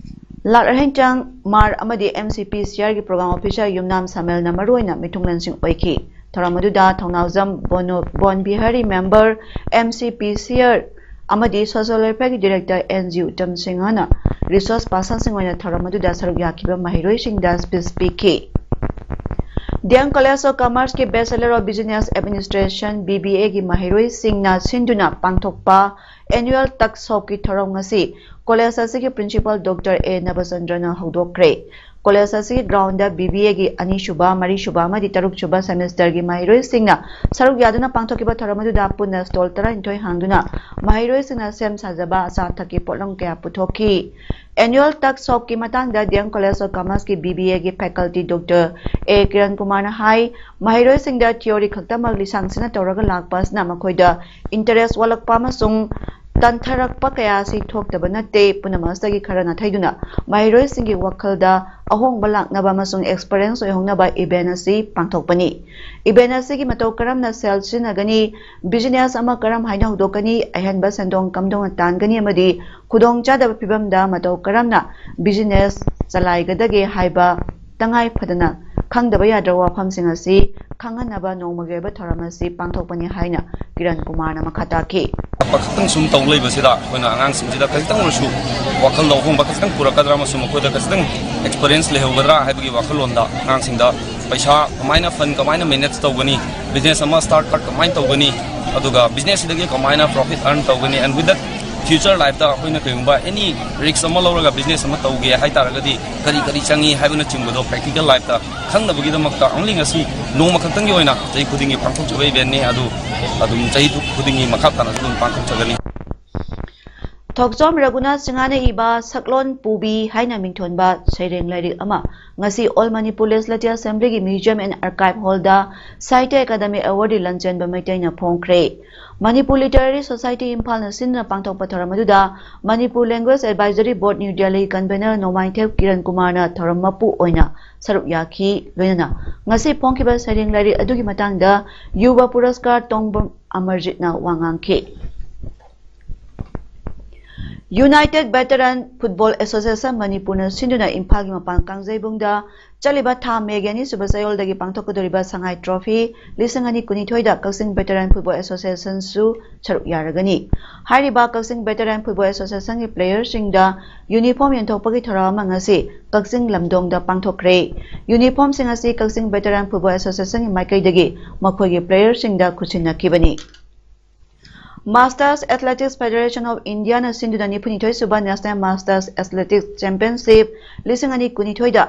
ꯂꯥꯛꯔꯍꯦꯟꯆꯥꯡ ꯃꯥꯔ ꯑꯃꯗꯤ ꯑꯦꯝ ꯁꯤ ꯄꯤ ꯁꯤ ꯑꯥꯔ ꯒꯤ Program Officer ꯌꯨꯝꯅꯥꯝ ꯁꯃꯦꯜꯅ ꯃꯔꯨꯑꯣꯏꯅ ꯃꯤꯊꯨꯡꯂꯦꯟꯁꯤꯡ ꯑꯣꯏꯈꯤ꯫ ꯊꯧꯔꯝ ꯑꯗꯨꯗ ꯊꯧꯅꯥꯎꯖꯝ ꯕꯣꯅꯣ-, ꯕꯣꯟ ꯕꯤꯍꯥꯔꯤ Member ꯑꯦꯝ ꯁꯤ ꯄꯤ ꯁꯤ ꯑꯥꯔ ꯑꯃꯗꯤ Social Welfare ꯒꯤ Director ꯑꯦꯟ ꯖꯤ ꯎꯇꯝ ꯁꯤꯡꯍꯅ Resource Person ꯁꯤꯡ ꯑꯣꯏꯅ ꯊꯧꯔꯝ ꯑꯗꯨꯗ ꯁꯔꯨꯛ ꯌꯥꯈꯤꯕ ꯃꯍꯩꯔꯣꯏꯁꯤꯡꯗ Speech ꯄꯤꯈꯤ꯫ D M College of Commerce ꯀꯤ Bachelor of Business Administration, B B A ꯒꯤ ꯃꯍꯩꯔꯣꯏꯁꯤꯡꯅ ꯁꯤꯟꯗꯨꯅ ꯄꯥꯡꯊꯣꯛꯄ Annual Tuck Shop ꯀꯤ ꯊꯧꯔꯝ ꯉꯁꯤ college ꯑꯁꯤꯒꯤ Principal Doctor ꯑꯦ ꯅꯕꯆꯟꯗ꯭ꯔꯅ ꯍꯧꯗꯣꯛꯈ꯭ꯔꯦ꯫ ꯀꯣꯂꯦꯖ ꯑꯁꯤꯒꯤ ꯒ꯭ꯔꯥꯎꯟꯗ ꯕꯤ ꯕꯤ ꯑꯦꯒꯤ ꯑꯅꯤꯁꯨꯕ, ꯃꯔꯤꯁꯨꯕ ꯑꯃꯗꯤ ꯇꯔꯨꯛꯁꯨꯕ ꯁꯦꯃꯤꯁꯇꯔꯒꯤ ꯃꯍꯩꯔꯣꯏꯁꯤꯡꯅ ꯁꯔꯨꯛ ꯌꯥꯗꯨꯅ ꯄꯥꯡꯊꯣꯛꯈꯤꯕ ꯊꯧꯔꯝ ꯑꯗꯨꯗ ꯄꯨꯟꯅ ꯁ꯭ꯇꯣꯜ ꯇꯔꯥꯅꯤꯊꯣꯏ ꯍꯥꯡꯗꯨꯅ ꯃꯍꯩꯔꯣꯏꯁꯤꯡꯅ ꯁꯦꯝ ꯁꯥꯖꯕ ꯑꯆꯥ ꯑꯊꯛꯀꯤ ꯄꯣꯠꯂꯝ ꯀꯌꯥ ꯄꯨꯊꯣꯛꯈꯤ꯫ ꯑꯦꯅꯨꯑꯦꯜ ꯇꯛ ꯁꯣꯞꯀꯤ ꯃꯇꯥꯡꯗ ꯗꯤ ꯑꯦꯝ ꯀꯣꯂꯦꯖ ꯑꯣꯐ ꯀꯃꯔꯁꯀꯤ ꯕꯤ ꯕꯤ ꯑꯦꯒꯤ ꯐꯦꯀꯜꯇꯤ ꯗꯣꯛꯇꯔ ꯑꯦ ꯀꯤꯔꯟ ꯀꯨꯃꯥꯔꯅ ꯍꯥꯏ, ꯃꯍꯩꯔꯣꯏꯁꯤꯡꯗ ꯊꯤꯑꯣꯔꯤ ꯈꯛꯇꯃꯛ ꯂꯤꯁꯥꯡꯁꯤꯟꯅ ꯇꯧꯔꯒ ꯂꯥꯛꯄ ꯑꯁꯤꯅ ꯃꯈꯣꯏꯗ ꯏꯟꯇꯔꯦꯁ ꯋꯥꯠꯂꯛꯄ ꯑꯃꯁꯨꯡ ꯇꯟꯊꯔꯛꯄ ꯀꯌꯥ ꯑꯁꯤ ꯊꯣꯛꯇꯕ ꯅꯠꯇꯦ꯫ ꯄꯨꯝꯅꯃꯛꯇꯒꯤ ꯈꯔ ꯅꯥꯊꯩꯗꯨꯅ ꯃꯍꯩꯔꯣꯏꯁꯤꯡꯒꯤ ꯋꯥꯈꯜꯗ ꯑꯍꯣꯡꯕ ꯂꯥꯛꯅꯕ ꯑꯃꯁꯨꯡ ꯑꯦꯛꯁꯄꯔꯤꯌꯦꯟꯁ ꯑꯣꯏꯍꯧꯅꯕ ꯏꯚꯦꯟ ꯑꯁꯤ ꯄꯥꯡꯊꯣꯛꯄꯅꯤ꯫ ꯏꯚꯦꯟ ꯑꯁꯤꯒꯤ ꯃꯇꯧ ꯀꯔꯝꯅ ꯁꯦꯜ ꯁꯤꯖꯤꯟꯅꯒꯅꯤ, ꯕꯤꯖꯤꯅꯦꯁ ꯑꯃ ꯀꯔꯝ ꯍꯥꯏꯅ ꯍꯧꯗꯣꯛꯀꯅꯤ, ꯑꯍꯦꯟꯕ ꯁꯦꯟꯗꯣꯡ ꯀꯝꯗꯧꯅ ꯇꯥꯟꯒꯅꯤ ꯑꯃꯗꯤ ꯈꯨꯗꯣꯡꯆꯥꯗꯕ ꯐꯤꯚꯝꯗ ꯃꯇꯧ ꯀꯔꯝꯅ ꯕꯤꯖꯤꯅꯦꯁ ꯆꯂꯥꯏꯒꯗꯒꯦ ꯍꯥꯏꯕ ꯇꯉꯥꯏ ꯐꯗꯅ ꯈꯪꯗꯕ ꯌꯥꯗ꯭ꯔꯕ ꯋꯥꯐꯝꯁꯤꯡ ꯑꯁꯤ ꯈꯪꯍꯟꯅꯕ ꯅꯣꯡꯃꯒꯤ ꯑꯣꯏꯕ ꯊꯧꯔꯝ ꯑꯁꯤ ꯄꯥꯡꯊꯣꯛꯄꯅꯤ ꯍꯥꯏꯅ ꯀꯤꯔꯟ ꯀꯨꯃꯥꯔꯅ ꯃꯈꯥ ꯇꯥꯈꯤ꯫ ꯈꯛꯇꯪ ꯁꯨꯝ ꯇꯧ ꯂꯩꯕꯁꯤꯗ ꯑꯩꯈꯣꯏꯅ ꯑꯉꯥꯡꯁꯤꯡꯁꯤꯗ ꯈꯖꯤꯛꯇꯪ ꯑꯣꯏꯔꯁꯨ ꯋꯥꯈꯜ ꯂꯧꯍꯣꯡꯕ ꯈꯖꯤꯛꯇꯪ ꯄꯨꯔꯛꯀꯗ꯭ꯔꯥ ꯑꯃꯁꯨꯡ ꯃꯈꯣꯏꯗ ꯈꯖꯤꯛꯇꯪ ꯑꯦꯛꯁꯄꯤꯔꯤꯌꯦꯟꯁ ꯂꯩꯍꯧꯒꯗ꯭ꯔꯥ ꯍꯥꯏꯕꯒꯤ ꯋꯥꯈꯜꯂꯣꯟꯗ ꯑꯉꯥꯡꯁꯤꯡꯗ ꯄꯩꯁꯥ ꯀꯃꯥꯏꯅ ꯐꯟ ꯀꯃꯥꯏꯅ ꯃꯦꯅꯦꯖ ꯇꯧꯒꯅꯤ, ꯕꯤꯖꯤꯅꯦꯁ ꯑꯃ ꯁ꯭ꯇꯥꯔꯠ ꯀꯃꯥꯏꯅ ꯇꯧꯒꯅꯤ, ꯑꯗꯨꯒ ꯕꯤꯖꯤꯅꯦꯁꯁꯤꯗꯒꯤ ꯀꯃꯥꯏꯅ ꯄ꯭ꯔꯣꯐꯤꯠ ꯑꯔꯟ ꯇꯧꯒꯅꯤ, and with that future lifeꯇ ꯑꯩꯈꯣꯏꯅ ꯀꯩꯒꯨꯝꯕ ꯑꯦꯅꯤ ꯔꯤꯛꯁ ꯑꯃ ꯂꯧꯔꯒ ꯕꯤꯖꯤꯅꯦꯁ ꯑꯃ ꯇꯧꯒꯦ ꯍꯥꯏ ꯇꯥꯔꯒꯗꯤ ꯀꯔꯤ ꯀꯔꯤ ꯆꯪꯉꯤ ꯍꯥꯏꯕꯅꯆꯤꯡꯕꯗꯣ ꯄ꯭ꯔꯦꯛꯇꯤꯀꯦꯜ ꯂꯥꯏꯐꯇ ꯈꯪꯅꯕꯒꯤꯗꯃꯛꯇ only ꯉꯁꯤ ꯅꯣꯡꯃ ꯈꯛꯇꯪꯒꯤ ꯑꯣꯏꯅ ꯆꯍꯤ ꯈꯨꯗꯤꯡꯒꯤ ꯄꯥꯡꯊꯣꯛꯆꯕ ꯏꯚꯦꯟꯅꯤ꯫ ꯑꯗꯨ ꯑꯗꯨꯝ ꯆꯍꯤ ꯈꯨꯗꯤꯡꯒꯤ ꯃꯈꯥ ꯇꯥꯅꯁꯨ ꯑꯗꯨꯝ ꯄꯥꯡꯊꯣꯛꯆꯒꯅꯤ꯫ ꯊꯣꯛꯆꯣꯝ ꯔꯘꯨꯅꯥꯊ ꯁꯤꯡꯍꯅ ꯏꯕ ꯁꯛꯂꯣꯟ ꯄꯨꯕꯤ ꯍꯥꯏꯅ ꯃꯤꯡꯊꯣꯟꯕ ꯁꯩꯔꯦꯡ ꯂꯥꯏꯔꯤꯛ ꯑꯃ ꯉꯁꯤ All Manipur Legislative Assemblyꯒꯤ Museum and Archive Hallꯗ ꯁꯥꯍꯤꯇ꯭ꯌ ꯑꯦꯀꯥꯗꯃꯤ ꯑꯦꯋꯥꯔꯗꯤ ꯂꯟꯆꯦꯟꯕ ꯃꯩꯇꯩꯅ ꯐꯣꯡꯈ꯭ꯔꯦ꯫ ꯃꯅꯤꯄꯨꯔ ꯂꯤꯇꯔꯦꯔꯤ ꯁꯣꯁꯥꯏꯇꯤ ꯏꯝꯐꯥꯜꯅ ꯁꯤꯟꯗꯨꯅ ꯄꯥꯡꯊꯣꯛꯄ ꯊꯧꯔꯝ ꯑꯗꯨꯗ Manipur Language Advisory Board New Delhi convener ꯅꯣꯡꯃꯥꯏꯊꯦꯝ ꯀꯤꯔꯟ ꯀꯨꯃꯥꯔꯅ ꯊꯧꯔꯝ ꯃꯄꯨ ꯑꯣꯏꯅ ꯁꯔꯨꯛ ꯌꯥꯈꯤ꯫ ꯂꯣꯏꯅꯅ ꯉꯁꯤ ꯐꯣꯡꯈꯤꯕ ꯁꯩꯔꯦꯡ ꯂꯥꯏꯔꯤꯛ ꯑꯗꯨꯒꯤ ꯃꯇꯥꯡꯗ ꯌꯨꯕ ꯄꯨꯔꯁꯀꯥꯔ ꯇꯣꯡꯕꯝ ꯑꯃꯔꯖꯤꯠꯅ ꯋꯥ ꯉꯥꯡꯈꯤ꯫ United Veteran Football Association ꯃꯅꯤꯄꯨꯔꯅ ꯁꯤꯟꯗꯨꯅ ꯏꯝꯐꯥꯜꯒꯤ ꯃꯄꯥꯟ ꯀꯥꯡꯖꯩꯕꯨꯡꯗ ꯆꯠꯂꯤꯕ ꯊꯥ ꯃꯦꯒꯤ ꯑꯅꯤꯁꯨꯕ ꯆꯌꯣꯜꯗꯒꯤ ꯄꯥꯡꯊꯣꯛꯀꯗꯧꯔꯤꯕ ꯁꯉꯥꯏ ꯇ꯭ꯔꯣꯐꯤ ꯂꯤꯁꯤꯡ ꯑꯅꯤ ꯀꯨꯟꯅꯤꯊꯣꯏꯗ ꯀꯛꯆꯤꯡ ꯚꯦꯇꯔꯥꯟ ꯐꯨꯠꯕꯣꯜ ꯑꯦꯁꯣꯁꯤꯌꯦꯁꯟꯁꯨ ꯁꯔꯨꯛ ꯌꯥꯔꯒꯅꯤ꯫ ꯍꯥꯏꯔꯤꯕ ꯀꯛꯆꯤꯡ ꯚꯦꯇꯔꯥꯟ ꯐꯨꯠꯕꯣꯜ ꯑꯦꯁꯣꯁꯤꯌꯦꯁꯟꯒꯤ ꯄ꯭ꯂꯦꯌꯔꯁꯤꯡꯗ ꯌꯨꯅꯤꯐꯣꯔꯝ ꯌꯦꯟꯊꯣꯛꯄꯒꯤ ꯊꯧꯔꯝ ꯑꯃ ꯉꯁꯤ ꯀꯛꯆꯤꯡ ꯂꯝꯗꯣꯡꯗ ꯄꯥꯡꯊꯣꯛꯈ꯭ꯔꯦ꯫ ꯌꯨꯅꯤꯐꯣꯔꯝꯁꯤꯡ ꯑꯁꯤ ꯀꯛꯆꯤꯡ ꯚꯦꯇꯔꯥꯟ ꯐꯨꯠꯕꯣꯜ ꯑꯦꯁꯣꯁꯤꯌꯦꯁꯟꯒꯤ ꯃꯥꯏꯀꯩꯗꯒꯤ ꯃꯈꯣꯏꯒꯤ ꯄ꯭ꯂꯦꯌꯔꯁꯤꯡꯗ ꯈꯨꯠꯁꯤꯟꯅꯈꯤꯕꯅꯤ꯫ Masters Athletics Federation of Indiaꯅ ꯁꯤꯟꯗꯨꯅ ꯅꯤꯐꯨꯅꯤꯊꯣꯏ ꯁꯨꯕ National Masters Athletics Championship ꯂꯤꯁꯤꯡ ꯑꯅꯤ ꯀꯨꯟꯅꯤꯊꯣꯏꯗ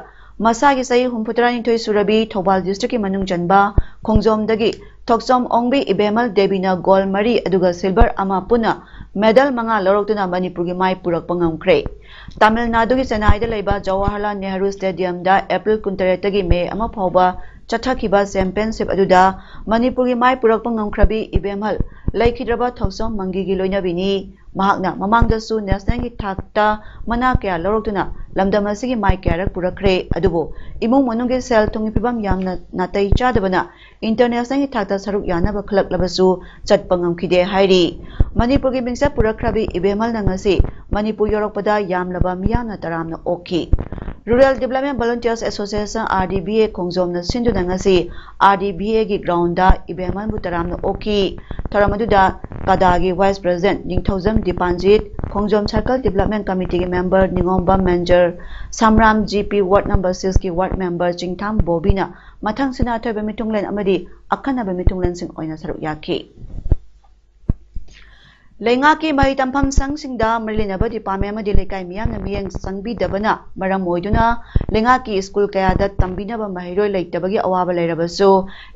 ꯃꯁꯥꯒꯤ ꯆꯍꯤ ꯍꯨꯝꯐꯨꯇꯔꯥꯅꯤꯊꯣꯏ ꯁꯨꯔꯕꯤ ꯊꯧꯕꯥꯜ districtꯀꯤ ꯃꯅꯨꯡ ꯆꯟꯕ ꯈꯣꯡꯖꯣꯝꯗꯒꯤ ꯊꯣꯛꯆꯣꯝ ꯑꯣꯡꯕꯤ ꯏꯕꯦꯝꯍꯜ ꯗꯦꯕꯤꯅ gold ꯃꯔꯤ ꯑꯗꯨꯒ silver ꯑꯃ ꯄꯨꯟꯅ medal ꯃꯉꯥ ꯂꯧꯔꯛꯇꯨꯅ ꯃꯅꯤꯄꯨꯔꯒꯤ ꯃꯥꯏ ꯄꯨꯔꯛꯄ ꯉꯝꯈ꯭ꯔꯦ꯫ ꯇꯥꯃꯤꯜ ꯅꯥꯗꯨꯒꯤ ꯆꯦꯟꯅꯥꯏꯗ ꯂꯩꯕ ꯖꯋꯥꯍꯔꯂꯥꯜ ꯅꯦꯍꯔꯨ Stadiumꯗ April ꯀꯨꯟꯇꯔꯦꯠꯇꯒꯤ May ꯑꯃ ꯐꯥꯎꯕ ꯆꯠꯊꯈꯤꯕ championship ꯑꯗꯨꯗ ꯃꯅꯤꯄꯨꯔꯒꯤ ꯃꯥꯏ ꯄꯨꯔꯛꯄ ꯉꯝꯈ꯭ꯔꯕꯤ ꯏꯕꯦꯝꯍꯜ ꯂꯩꯈꯤꯗ꯭ꯔꯕ ꯊꯣꯛꯆꯣꯝ ꯃꯪꯒꯤꯒꯤ ꯂꯣꯏꯅꯕꯤꯅꯤ꯫ ꯃꯍꯥꯛꯅ ꯃꯃꯥꯡꯗꯁꯨ nationalꯒꯤ ꯊꯥꯛꯇ ꯃꯅꯥ ꯀꯌꯥ ꯂꯧꯔꯛꯇꯨꯅ ꯂꯝꯗꯝ ꯑꯁꯤꯒꯤ ꯃꯥꯏ ꯀꯌꯥꯔꯛ ꯄꯨꯔꯛꯈ꯭ꯔꯦ꯫ ꯑꯗꯨꯕꯨ ꯏꯃꯨꯡ ꯃꯅꯨꯡꯒꯤ ꯁꯦꯜ ꯊꯨꯝꯒꯤ ꯐꯤꯕꯝ ꯌꯥꯝꯅ ꯅꯥꯇꯩ ꯆꯥꯗꯕꯅ internationalꯒꯤ ꯊꯥꯛꯇ ꯁꯔꯨꯛ ꯌꯥꯅꯕ ꯈꯜꯂꯛꯂꯕꯁꯨ ꯆꯠꯄ ꯉꯝꯈꯤꯗꯦ ꯍꯥꯏꯔꯤ꯫ ꯃꯅꯤꯄꯨꯔꯒꯤ ꯃꯤꯡꯆꯠ ꯄꯨꯔꯛꯈ꯭ꯔꯕꯤ ꯏꯕꯦꯝꯍꯜꯅ ꯉꯁꯤ ꯃꯅꯤꯄꯨꯔ ꯌꯧꯔꯛꯄꯗ ꯌꯥꯝꯂꯕ ꯃꯤꯌꯥꯝꯅ ꯇꯔꯥꯝꯅ ꯑꯣꯛꯈꯤ꯫ Rural Development Volunteers Association, RDVA, ꯈꯣꯡꯖꯣꯝꯅ ꯁꯤꯟꯗꯨꯅ ꯉꯁꯤ RDVAꯒꯤ groundꯗ ꯏꯕꯦꯝꯍꯜꯕꯨ ꯇꯔꯥꯝꯅ ꯑꯣꯛꯈꯤ꯫ ꯊꯧꯔꯝ ꯑꯗꯨꯗ ꯀꯗꯥꯒꯤ Vice President ꯅꯤꯡꯊꯧꯖꯝ ꯗꯤꯄꯥꯟꯖꯤꯠ, ꯈꯣꯡꯖꯣꯝ Circle Development Committeeꯒꯤ member ꯅꯤꯉꯣꯝꯕꯝ ꯃꯦꯟꯖꯔ, ꯁꯝꯔꯥꯝ GP ward number sixꯀꯤ ward member ꯆꯤꯡꯊꯥꯝ ꯕꯣꯕꯤꯅ ꯃꯊꯪ ꯁꯤꯅ ꯑꯊꯣꯏꯕ ꯃꯤꯊꯨꯡꯂꯦꯟ ꯑꯃꯗꯤ ꯑꯈꯟꯅꯕ ꯃꯤꯊꯨꯡꯂꯦꯟꯁꯤꯡ ꯑꯣꯏꯅ ꯁꯔꯨꯛ ꯌꯥꯈꯤ꯫ ꯂꯩꯉꯥꯛꯀꯤ ꯃꯍꯩ ꯇꯝꯐꯝ ꯁꯪꯁꯤꯡꯗ ꯃꯔꯤ ꯂꯩꯅꯕ department ꯑꯃꯗꯤ ꯂꯩꯀꯥꯏ ꯃꯤꯌꯥꯝꯅ ꯃꯤꯠꯌꯦꯡ ꯆꯪꯕꯤꯗꯕꯅ ꯃꯔꯝ ꯑꯣꯏꯗꯨꯅ ꯂꯩꯉꯥꯛꯀꯤ ꯁ꯭ꯀꯨꯜ ꯀꯌꯥꯗ ꯇꯝꯕꯤꯅꯕ ꯃꯍꯩꯔꯣꯏ ꯂꯩꯇꯕꯒꯤ ꯑꯋꯥꯕ ꯂꯩꯔꯕꯁꯨ,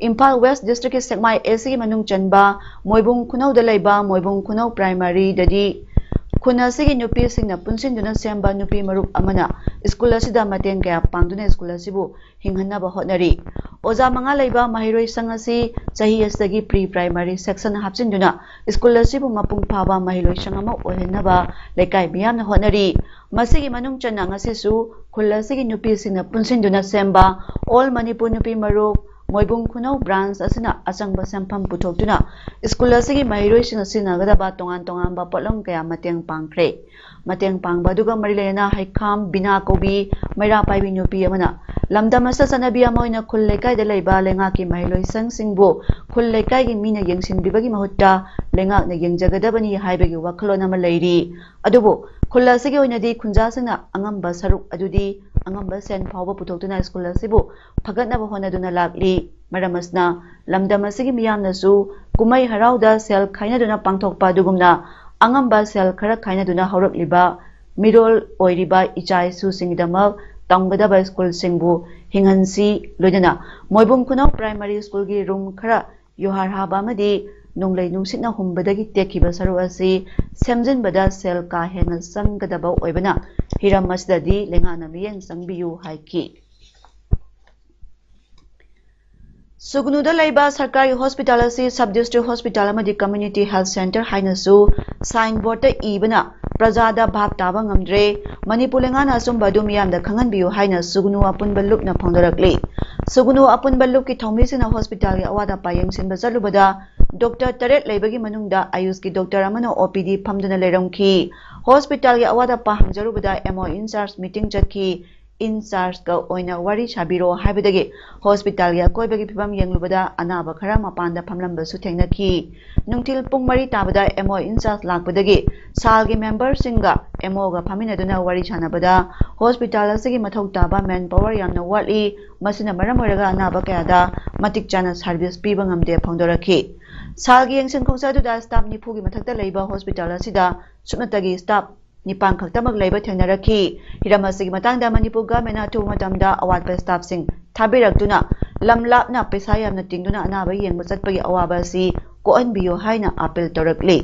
ꯏꯝꯐꯥꯜ West districtꯀꯤ ꯁꯦꯛꯃꯥꯏ ACꯒꯤ ꯃꯅꯨꯡ ꯆꯟꯕ ꯃꯣꯏꯕꯨꯡ ꯈꯨꯅꯧꯗ ꯂꯩꯕ ꯃꯣꯏꯕꯨꯡ ꯈꯨꯅꯧ primaryꯗꯗꯤ ꯈꯨꯟ ꯑꯁꯤꯒꯤ ꯅꯨꯄꯤꯁꯤꯡꯅ ꯄꯨꯟꯁꯤꯟꯗꯨꯅ ꯁꯦꯝꯕ ꯅꯨꯄꯤ ꯃꯔꯨꯞ ꯑꯃꯅ ꯁ꯭ꯀꯨꯜ ꯑꯁꯤꯗ ꯃꯇꯦꯡ ꯀꯌꯥ ꯄꯥꯡꯗꯨꯅ ꯁ꯭ꯀꯨꯜ ꯑꯁꯤꯕꯨ ꯍꯤꯡꯍꯟꯅꯕ ꯍꯣꯠꯅꯔꯤ꯫ ꯑꯣꯖꯥ ꯃꯉꯥ ꯂꯩꯕ ꯃꯍꯩꯔꯣꯏ ꯁꯪ ꯑꯁꯤ ꯆꯍꯤ ꯑꯁꯤꯗꯒꯤ pre primary section ꯍꯥꯞꯆꯤꯟꯗꯨꯅ ꯁ꯭ꯀꯨꯜ ꯑꯁꯤꯕꯨ ꯃꯄꯨꯡ ꯐꯥꯕ ꯃꯍꯩꯔꯣꯏ ꯁꯪ ꯑꯃ ꯑꯣꯏꯍꯟꯅꯕ ꯂꯩꯀꯥꯏ ꯃꯤꯌꯥꯝꯅ ꯍꯣꯠꯅꯔꯤ꯫ ꯃꯁꯤꯒꯤ ꯃꯅꯨꯡ ꯆꯟꯅ ꯉꯁꯤꯁꯨ ꯈꯨꯜ ꯑꯁꯤꯒꯤ ꯅꯨꯄꯤꯁꯤꯡꯅ ꯄꯨꯟꯁꯤꯟꯗꯨꯅ ꯁꯦꯝꯕ All Manipur ꯅꯨꯄꯤ ꯃꯔꯨꯞ ꯃꯣꯏꯕꯨꯡ ꯈꯨꯅꯧ branch ꯑꯁꯤꯅ ꯑꯆꯪꯕ ꯁꯦꯟꯐꯝ ꯄꯨꯊꯣꯛꯇꯨꯅ ꯁ꯭ꯀꯨꯜ ꯑꯁꯤꯒꯤ ꯃꯍꯩꯔꯣꯏꯁꯤꯡꯅ ꯁꯤꯖꯤꯟꯅꯒꯗꯕ ꯇꯣꯉꯥꯟ ꯇꯣꯉꯥꯟꯕ ꯄꯣꯠꯂꯝ ꯀꯌꯥ ꯃꯇꯦꯡ ꯄꯥꯡꯈ꯭ꯔꯦ꯫ ꯃꯇꯦꯡ ꯄꯥꯡꯕ ꯑꯗꯨꯒ ꯃꯔꯤ ꯂꯩꯅꯅ ꯍꯩꯈꯥꯝ ꯕꯤꯅꯥ ꯀꯧꯕꯤ ꯃꯩꯔꯥ ꯄꯥꯏꯕꯤ ꯅꯨꯄꯤ ꯑꯃꯅ ꯂꯝꯗꯝ ꯑꯁꯤꯗ ꯆꯠꯅꯕꯤ ꯑꯃ ꯑꯣꯏꯅ ꯈꯨꯜ ꯂꯩꯀꯥꯏꯗ ꯂꯩꯕ ꯂꯩꯉꯥꯛꯀꯤ ꯃꯍꯩꯂꯣꯏꯁꯪꯁꯤꯡꯕꯨ ꯈꯨꯜ ꯂꯩꯀꯥꯏꯒꯤ ꯃꯤꯅ ꯌꯦꯡꯁꯤꯟꯕꯤꯕꯒꯤ ꯃꯍꯨꯠꯇ ꯂꯩꯉꯥꯛꯅ ꯌꯦꯡꯖꯒꯗꯕꯅꯤ ꯍꯥꯏꯕꯒꯤ ꯋꯥꯈꯜꯂꯣꯟ ꯑꯃ ꯂꯩꯔꯤ꯫ ꯑꯗꯨꯕꯨ ꯈꯨꯜ ꯑꯁꯤꯒꯤ ꯑꯣꯏꯅꯗꯤ ꯈꯨꯟꯖꯥꯁꯤꯡꯅ ꯑꯉꯝꯕ ꯁꯔꯨꯛ ꯑꯗꯨꯗꯤ ꯑꯉꯝꯕ ꯁꯦꯟ ꯐꯥꯎꯕ ꯄꯨꯊꯣꯛꯇꯨꯅ ꯁ꯭ꯀꯨꯜ ꯑꯁꯤꯕꯨ ꯐꯒꯠꯅꯕ ꯍꯣꯠꯅꯗꯨꯅ ꯂꯥꯛꯂꯤ꯫ ꯃꯔꯝ ꯑꯁꯤꯅ ꯂꯝꯗꯝ ꯑꯁꯤꯒꯤ ꯃꯤꯌꯥꯝꯅꯁꯨ ꯀꯨꯝꯍꯩ ꯍꯔꯥꯎꯗ ꯁꯦꯜ ꯈꯥꯏꯅꯗꯨꯅ ꯄꯥꯡꯊꯣꯛꯄ ꯑꯗꯨꯒꯨꯝꯅ ꯑꯉꯝꯕ ꯁꯦꯜ ꯈꯔ ꯈꯥꯏꯅꯗꯨꯅ ꯍꯧꯔꯛꯂꯤꯕ ꯃꯤꯔꯣꯜ ꯑꯣꯏꯔꯤꯕ ꯏꯆꯥ ꯏꯁꯨꯁꯤꯡꯒꯤꯗꯃꯛ ꯇꯝꯒꯗꯕ ꯁ꯭ꯀꯨꯜꯁꯤꯡꯕꯨ ꯍꯤꯡꯍꯟꯁꯤ꯫ ꯂꯣꯏꯅꯅ ꯃꯣꯏꯕꯨꯡ ꯈꯨꯅꯧ ꯄ꯭ꯔꯥꯏꯃꯥꯔꯤ ꯁ꯭ꯀꯨꯜꯒꯤ ꯔꯨꯝ ꯈꯔ ꯌꯨꯍꯥꯔ ꯍꯥꯕ ꯑꯃꯗꯤ ꯅꯣꯡꯂꯩ ꯅꯨꯡꯁꯤꯠꯅ ꯍꯨꯝꯕꯗꯒꯤ ꯇꯦꯛꯈꯤꯕ ꯁꯔꯨꯛ ꯑꯁꯤ ꯁꯦꯝꯖꯤꯟꯕꯗ ꯁꯦꯜ ꯀꯥ ꯍꯦꯟꯅ ꯆꯪꯒꯗꯕ ꯑꯣꯏꯕꯅ ꯍꯤꯔꯝ ꯑꯁꯤꯗꯗꯤ ꯂꯩꯉꯥꯛꯅ ꯃꯤꯠꯌꯦꯡ ꯆꯪꯕꯤꯌꯨ ꯍꯥꯏꯈꯤ꯫ ꯁꯨꯒꯅꯨꯗ ꯂꯩꯕ ꯁꯔꯀꯥꯔꯒꯤ ꯍꯣꯁꯄꯤꯇꯥꯜ ꯑꯁꯤ ꯁꯕ ꯗꯤꯁꯇ꯭ꯔꯤꯛ ꯍꯣꯁꯄꯤꯇꯥꯜ ꯑꯃꯗꯤ ꯀꯝꯃ꯭ꯌꯨꯅꯤꯇꯤ ꯍꯦꯜꯊ ꯁꯦꯟꯇꯔ ꯍꯥꯏꯅꯁꯨ ꯁꯥꯏꯟ ꯕꯣꯔꯗꯇ ꯏꯕꯅ ꯄ꯭ꯔꯖꯥꯗ ꯚꯥꯞ ꯇꯥꯕ ꯉꯝꯗ꯭ꯔꯦ꯫ ꯃꯅꯤꯄꯨꯔ ꯂꯩꯉꯥꯛꯅ ꯑꯆꯨꯝꯕ ꯑꯗꯨ ꯃꯤꯌꯥꯝꯗ ꯈꯪꯍꯟꯕꯤꯌꯨ ꯍꯥꯏꯅ ꯁꯨꯒꯅꯨ ꯑꯄꯨꯟꯕ ꯂꯨꯞꯅ ꯐꯣꯡꯗꯣꯔꯛꯂꯤ꯫ ꯁꯨꯒꯅꯨ ꯑꯄꯨꯟꯕ ꯂꯨꯞꯀꯤ ꯊꯧꯃꯤꯁꯤꯡꯅ ꯍꯣꯁꯄꯤꯇꯥꯜꯒꯤ ꯑꯋꯥꯠ ꯑꯄꯥ ꯌꯦꯡꯁꯤꯟꯕ ꯆꯠꯂꯨꯕꯗ ꯗꯣꯛꯇꯔ ꯇꯔꯦꯠ ꯂꯩꯕꯒꯤ ꯃꯅꯨꯡꯗ ꯑꯌꯨꯁꯀꯤ ꯗꯣꯛꯇꯔ ꯑꯃꯅ ꯑꯣ ꯄꯤ ꯗꯤ ꯐꯝꯗꯨꯅ ꯂꯩꯔꯝꯈꯤ꯫ ꯍꯣꯁꯄꯤꯇꯥꯜꯒꯤ ꯑꯋꯥꯠ ꯑꯄꯥ ꯍꯪꯖꯔꯨꯕꯗ ꯑꯦꯝ ꯑꯣ ꯏꯟꯆꯥꯔꯖ ꯃꯤꯇꯤꯡ ꯆꯠꯈꯤ꯫ ꯏꯟꯆꯥꯔꯖꯀ ꯑꯣꯏꯅ ꯋꯥꯔꯤ ꯁꯥꯕꯤꯔꯣ ꯍꯥꯏꯕꯗꯒꯤ ꯍꯣꯁꯄꯤꯇꯥꯜꯒꯤ ꯑꯀꯣꯏꯕꯒꯤ ꯐꯤꯕꯝ ꯌꯦꯡꯂꯨꯕꯗ ꯑꯅꯥꯕ ꯈꯔ ꯃꯄꯥꯟꯗ ꯐꯝꯂꯝꯕꯁꯨ ꯊꯦꯡꯅꯈꯤ꯫ ꯅꯨꯡꯊꯤꯜ ꯄꯨꯡ ꯃꯔꯤ ꯇꯥꯕꯗ ꯑꯦꯝ ꯑꯣ ꯏꯟꯆꯥꯔꯖ ꯂꯥꯛꯄꯗꯒꯤ ꯁꯥꯜꯒꯤ ꯃꯦꯝꯕꯔꯁꯤꯡꯒ ꯑꯦꯝ ꯑꯣꯒ ꯐꯝꯃꯤꯟꯅꯗꯨꯅ ꯋꯥꯔꯤ ꯁꯥꯟꯅꯕꯗ ꯍꯣꯁꯄꯤꯇꯥꯜ ꯑꯁꯤꯒꯤ ꯃꯊꯧ ꯇꯥꯕ ꯃꯦꯟ ꯄꯥꯋꯔ ꯌꯥꯝꯅ ꯋꯥꯠꯂꯤ, ꯃꯁꯤꯅ ꯃꯔꯝ ꯑꯣꯏꯔꯒ ꯑꯅꯥꯕ ꯀꯌꯥꯗ ꯃꯇꯤꯛ ꯆꯥꯅ ꯁꯥꯔꯚꯤꯁ ꯄꯤꯕ ꯉꯝꯗꯦ ꯐꯣꯡꯗꯣꯔꯛꯈꯤ꯫ ꯁꯥꯜꯒꯤ ꯌꯦꯡꯁꯤꯟ ꯈꯣꯡꯆꯠ ꯑꯗꯨꯗ ꯁ꯭ꯇꯥꯐ ꯅꯤꯐꯨꯒꯤ ꯃꯊꯛꯇ ꯂꯩꯕ ꯍꯣꯁꯄꯤꯇꯥꯜ ꯑꯁꯤꯗ ꯁꯨꯞꯅꯇꯒꯤ ꯁ꯭ꯇꯥꯐ ꯅꯤꯄꯥꯟ ꯈꯛꯇꯃꯛ ꯂꯩꯕ ꯊꯦꯡꯅꯔꯛꯈꯤ꯫ ꯍꯤꯔꯝ ꯑꯁꯤꯒꯤ ꯃꯇꯥꯡꯗ ꯃꯅꯤꯄꯨꯔ ꯒꯚꯔꯟꯃꯦꯟꯠꯅ ꯑꯊꯨꯕ ꯃꯇꯝꯗ ꯑꯋꯥꯠꯄ ꯁ꯭ꯇꯥꯐꯁꯤꯡ ꯊꯥꯕꯤꯔꯛꯇꯨꯅ ꯂꯝ ꯂꯥꯞꯅ ꯄꯩꯁꯥ ꯌꯥꯝꯅ ꯇꯤꯡꯗꯨꯅ ꯑꯅꯥꯕ ꯌꯦꯡꯕ ꯆꯠꯄꯒꯤ ꯑꯋꯥꯕ ꯑꯁꯤ ꯀꯣꯛꯍꯟꯕꯤꯌꯨ ꯍꯥꯏꯅ ꯑꯄꯤꯜ ꯇꯧꯔꯛꯂꯤ꯫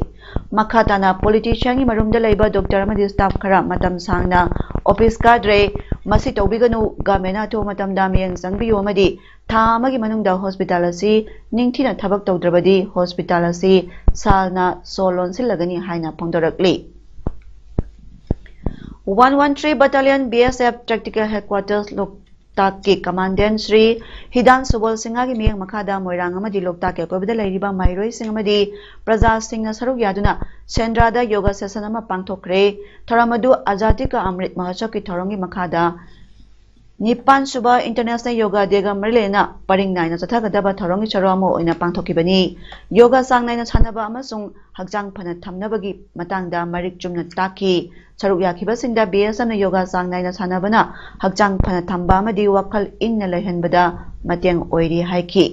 ꯃꯈꯥ ꯇꯥꯅ ꯄꯣꯂꯤꯇꯤꯁꯤꯌꯥꯟꯒꯤ ꯃꯔꯨꯝꯗ ꯂꯩꯕ ꯗꯣꯛꯇꯔ ꯑꯃꯗꯤ ꯁ꯭ꯇꯥꯐ ꯈꯔ ꯃꯇꯝ ꯁꯥꯡꯅ ꯑꯣꯐꯤꯁ ꯀꯥꯗ꯭ꯔꯦ, ꯃꯁꯤ ꯇꯧꯕꯤꯒꯅꯨ, ꯒꯚꯔꯟꯃꯦꯟꯠꯅ ꯑꯊꯨꯕ ꯃꯇꯝꯗ ꯃꯤꯠꯌꯦꯡ ꯆꯪꯕꯤꯌꯨ ꯑꯃꯗꯤ ꯊꯥ ꯑꯃꯒꯤ ꯃꯅꯨꯡꯗ ꯍꯣꯁꯄꯤꯇꯥꯜ ꯑꯁꯤ ꯅꯤꯡꯊꯤꯅ ꯊꯕꯛ ꯇꯧꯗ꯭ꯔꯕꯗꯤ ꯍꯣꯁꯄꯤꯇꯥꯜ ꯑꯁꯤ ꯁꯥꯜꯅ ꯁꯣ ꯂꯣꯟꯁꯤꯜꯂꯒꯅꯤ ꯍꯥꯏꯅ ꯐꯣꯡꯗꯣꯔꯛꯂꯤ꯫ One one three Battalion B S F Tactical Headquarters ꯂꯣꯛꯇꯥꯛꯀꯤ ꯀꯃꯥꯟꯗꯦꯟ ꯁ꯭ꯔꯤ ꯍꯤꯗꯥꯟ ꯁꯨꯕꯣꯜ ꯁꯤꯡꯍꯒꯤ ꯃꯤꯠꯌꯦꯡ ꯃꯈꯥꯗ ꯃꯣꯏꯔꯥꯡ ꯑꯃꯗꯤ ꯂꯣꯛꯇꯥꯛꯀꯤ ꯑꯀꯣꯏꯕꯗ ꯂꯩꯔꯤꯕ ꯃꯍꯩꯔꯣꯏꯁꯤꯡ ꯑꯃꯗꯤ ꯄ꯭ꯔꯖꯥꯁꯤꯡꯅ ꯁꯔꯨꯛ ꯌꯥꯗꯨꯅ ꯁꯦꯟꯗ꯭ꯔꯥꯗ ꯌꯣꯒꯥ ꯁꯦꯁꯟ ꯑꯃ ꯄꯥꯡꯊꯣꯛꯈ꯭ꯔꯦ꯫ ꯊꯧꯔꯝ ꯑꯗꯨ ꯑꯖꯥꯗꯤ ꯀꯥ ꯑꯃ꯭ꯔꯤꯠ ꯃꯍꯣꯠꯁꯕꯀꯤ ꯊꯧꯔꯝꯒꯤ ꯃꯈꯥꯗ ꯅꯤꯄꯥꯟ ꯁꯨꯕ ꯏꯟꯇꯔꯅꯦꯁꯅꯦꯜ ꯌꯣꯒꯥ ꯗꯦꯒ ꯃꯔꯤ ꯂꯩꯅꯅ ꯄꯔꯤꯡ ꯅꯥꯏꯅ ꯆꯠꯊꯒꯗꯕ ꯊꯧꯔꯝꯒꯤ ꯁꯔꯨꯛ ꯑꯃ ꯑꯣꯏꯅ ꯄꯥꯡꯊꯣꯛꯈꯤꯕꯅꯤ꯫ ꯌꯣꯒꯥ ꯆꯥꯡ ꯅꯥꯏꯅ ꯁꯥꯟꯅꯕ ꯑꯃꯁꯨꯡ ꯍꯛꯆꯥꯡ ꯐꯅ ꯊꯝꯅꯕꯒꯤ ꯃꯇꯥꯡꯗ ꯃꯔꯤꯛ ꯆꯨꯝꯅ ꯇꯥꯛꯈꯤ꯫ ꯁꯔꯨꯛ ꯌꯥꯈꯤꯕꯁꯤꯡꯗ ꯕꯤ ꯑꯦꯁ ꯑꯦꯐꯅ ꯌꯣꯒꯥ ꯆꯥꯡ ꯅꯥꯏꯅ ꯁꯥꯟꯅꯕꯅ ꯍꯛꯆꯥꯡ ꯐꯅ ꯊꯝꯕ ꯑꯃꯗꯤ ꯋꯥꯈꯜ ꯏꯪꯅ ꯂꯩꯍꯟꯕꯗ ꯃꯇꯦꯡ ꯑꯣꯏꯔꯤ ꯍꯥꯏꯈꯤ꯫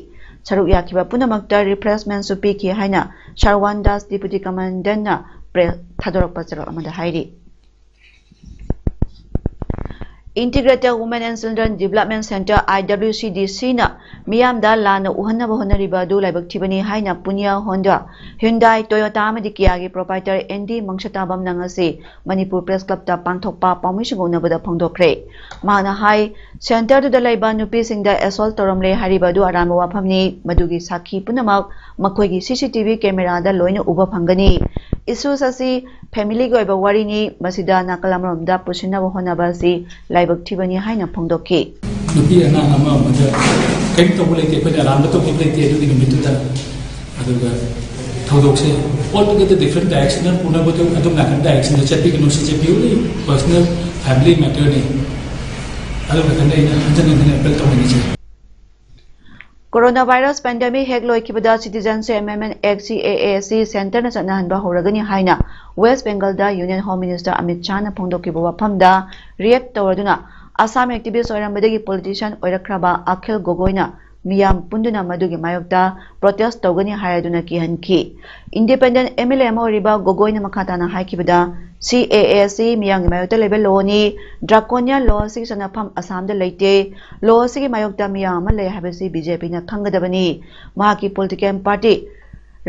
ꯁꯔꯨꯛ ꯌꯥꯈꯤꯕ ꯄꯨꯝꯅꯃꯛꯇ ꯔꯤꯐ꯭ꯔꯦꯁꯃꯦꯟꯁꯨ ꯄꯤꯈꯤ ꯍꯥꯏꯅ ꯁꯔꯋꯥꯟ ꯗꯥꯁ, ꯗꯤꯄꯨꯇꯤ ꯀꯃꯥꯟꯗꯦꯟꯅ ꯄ꯭ꯔꯦꯁ ꯊꯥꯗꯣꯔꯛꯄ ꯆꯦꯔꯣꯜ ꯑꯃꯗ ꯍꯥꯏꯔꯤ꯫ Integrated Women and Children Development Centre, I W C D C ꯅ ꯃꯤꯌꯥꯝꯗ ꯂꯥꯟꯅ ꯎꯍꯟꯅꯕ ꯍꯣꯠꯅꯔꯤꯕ ꯑꯗꯨ ꯂꯥꯏꯕꯛ ꯊꯤꯕꯅꯤ ꯍꯥꯏꯅ ꯄꯨꯅꯤꯌꯥ ꯍꯣꯟꯗ ꯍ꯭ꯌꯨꯟꯗꯥꯏ, ꯇꯣꯌꯣꯇꯥ ꯑꯃꯗꯤ ꯀꯤꯌꯥꯒꯤ ꯄ꯭ꯔꯣꯄꯥꯏꯇꯔ ꯑꯦꯟ ꯗꯤ ꯃꯪꯁꯇꯥꯕꯝꯅ ꯉꯁꯤ ꯃꯅꯤꯄꯨꯔ ꯄ꯭ꯔꯦꯁ ꯀ꯭ꯂꯕꯇ ꯄꯥꯡꯊꯣꯛꯄ ꯄꯥꯎꯃꯤꯁꯤꯡꯒ ꯎꯅꯕꯗ ꯐꯣꯡꯗꯣꯛꯈ꯭ꯔꯦ꯫ ꯃꯍꯥꯛꯅ ꯍꯥꯏ, ꯁꯦꯟꯇꯔꯗꯨꯗ ꯂꯩꯕ ꯅꯨꯄꯤꯁꯤꯡꯗ ꯑꯦꯁꯣꯜ ꯇꯧꯔꯝꯂꯦ ꯍꯥꯏꯔꯤꯕ ꯑꯗꯨ ꯑꯔꯥꯟꯕ ꯋꯥꯐꯝꯅꯤ꯫ ꯃꯗꯨꯒꯤ ꯁꯥꯈꯤ ꯄꯨꯝꯅꯃꯛ ꯃꯈꯣꯏꯒꯤ ꯁꯤ ꯁꯤ ꯇꯤ ꯚꯤ ꯀꯦꯃꯦꯔꯥꯗ ꯂꯣꯏꯅ ꯎꯕ ꯐꯪꯒꯅꯤ꯫ ꯏꯁꯨꯁ ꯑꯁꯤ ꯐꯦꯃꯤꯂꯤꯒꯤ ꯑꯣꯏꯕ ꯋꯥꯔꯤꯅꯤ꯫ ꯃꯁꯤꯗ ꯅꯥꯀꯜ ꯑꯃꯔꯣꯝꯗ ꯄꯨꯁꯤꯟꯅꯕ ꯍꯣꯠꯅꯕ ꯑꯁꯤ ꯂꯥꯏꯕꯛ ꯊꯤꯕꯅꯤ ꯍꯥꯏꯅ ꯐꯣꯡꯗꯣꯛꯈꯤ꯫ ꯅꯨꯄꯤ ꯑꯉꯥꯡ ꯑꯃ ꯑꯃꯗ ꯀꯔꯤꯝ ꯇꯧꯕ ꯂꯩꯇꯦ, ꯑꯩꯈꯣꯏꯅ ꯑꯔꯥꯟꯕ ꯇꯧꯈꯤꯕ ꯂꯩꯇꯦ ꯑꯗꯨꯒꯤ ꯅꯨꯃꯤꯠꯇꯨꯗ꯫ ꯑꯗꯨꯒ ꯊꯧꯗꯣꯛꯁꯦ altogether different direction ꯄꯨꯅꯕꯗꯨ ꯑꯗꯨꯝ ꯅꯥꯀꯟ direction ꯆꯠꯄꯤꯒꯅꯨ, ꯁꯤꯁꯦ purely personal family matter ꯅꯤ꯫ ꯑꯗꯨ ꯈꯛꯇꯅꯤ ꯑꯩꯅ ꯍꯟꯖꯟ ꯍꯟꯖꯟ ꯑꯦꯄꯤꯜ ꯇꯧꯅꯤꯡꯉꯤꯁꯦ꯫ ꯀꯣꯔꯣꯅꯥ ꯚꯥꯏꯔꯁ ꯄꯦꯟꯗꯦꯃꯤꯛ ꯍꯦꯛ ꯂꯣꯏꯈꯤꯕꯗ Citizenship Amendment Act, C A A, ꯑꯁꯤ ꯁꯦꯟꯇꯔꯅ ꯆꯠꯅꯍꯟꯕ ꯍꯧꯔꯒꯅꯤ ꯍꯥꯏꯅ ꯋꯦꯁ ꯕꯦꯡꯒꯜꯗ ꯌꯨꯅꯤꯌꯟ ꯍꯣꯝ ꯃꯤꯅꯤꯁꯇꯔ ꯑꯃꯤꯠ ꯁꯥꯍꯅ ꯐꯣꯡꯗꯣꯛꯈꯤꯕ ꯋꯥꯐꯝꯗ ꯔꯤꯌꯦꯛ ꯇꯧꯔꯗꯨꯅ ꯑꯁꯥꯝ ꯑꯦꯛꯇꯤꯚꯤꯁ ꯑꯣꯏꯔꯝꯕꯗꯒꯤ ꯄꯣꯂꯤꯇꯤꯁꯤꯌꯥꯟ ꯑꯣꯏꯔꯛꯈ꯭ꯔꯕ ꯑꯈꯤꯜ ꯒꯣꯒꯣꯏꯅ ꯃꯤꯌꯥꯝ ꯄꯨꯟꯗꯨꯅ ꯃꯗꯨꯒꯤ ꯃꯥꯌꯣꯛꯇ ꯄ꯭ꯔꯣꯇꯦꯁ ꯇꯧꯒꯅꯤ ꯍꯥꯏꯔꯗꯨꯅ ꯀꯤꯍꯟꯈꯤ꯫ ꯏꯟꯗꯤꯄꯦꯟꯗꯦꯟ ꯑꯦꯝ ꯑꯦꯜ ꯑꯦ ꯑꯃ ꯑꯣꯏꯔꯤꯕ ꯒꯣꯒꯣꯏꯅ ꯃꯈꯥ ꯇꯥꯅ ꯍꯥꯏꯈꯤꯕꯗ, ꯁꯤ ꯑꯦ ꯑꯦ ꯑꯁꯤ ꯃꯤꯌꯥꯝꯒꯤ ꯃꯥꯌꯣꯛꯇ ꯂꯩꯕ ꯂꯣꯅꯤ꯫ ꯗ꯭ꯔꯥꯀꯣꯅꯤꯌꯥꯟ ꯂꯣ ꯑꯁꯤꯒꯤ ꯆꯠꯅꯐꯝ ꯑꯁꯥꯝꯗ ꯂꯩꯇꯦ꯫ ꯂꯣ ꯑꯁꯤꯒꯤ ꯃꯥꯌꯣꯛꯇ ꯃꯤꯌꯥꯝ ꯑꯃ ꯂꯩ ꯍꯥꯏꯕꯁꯤ ꯕꯤ ꯖꯦ ꯄꯤꯅ ꯈꯪꯒꯗꯕꯅꯤ꯫ ꯃꯍꯥꯛꯀꯤ ꯄꯣꯂꯤꯇꯤꯀꯦꯜ ꯄꯥꯔꯇꯤ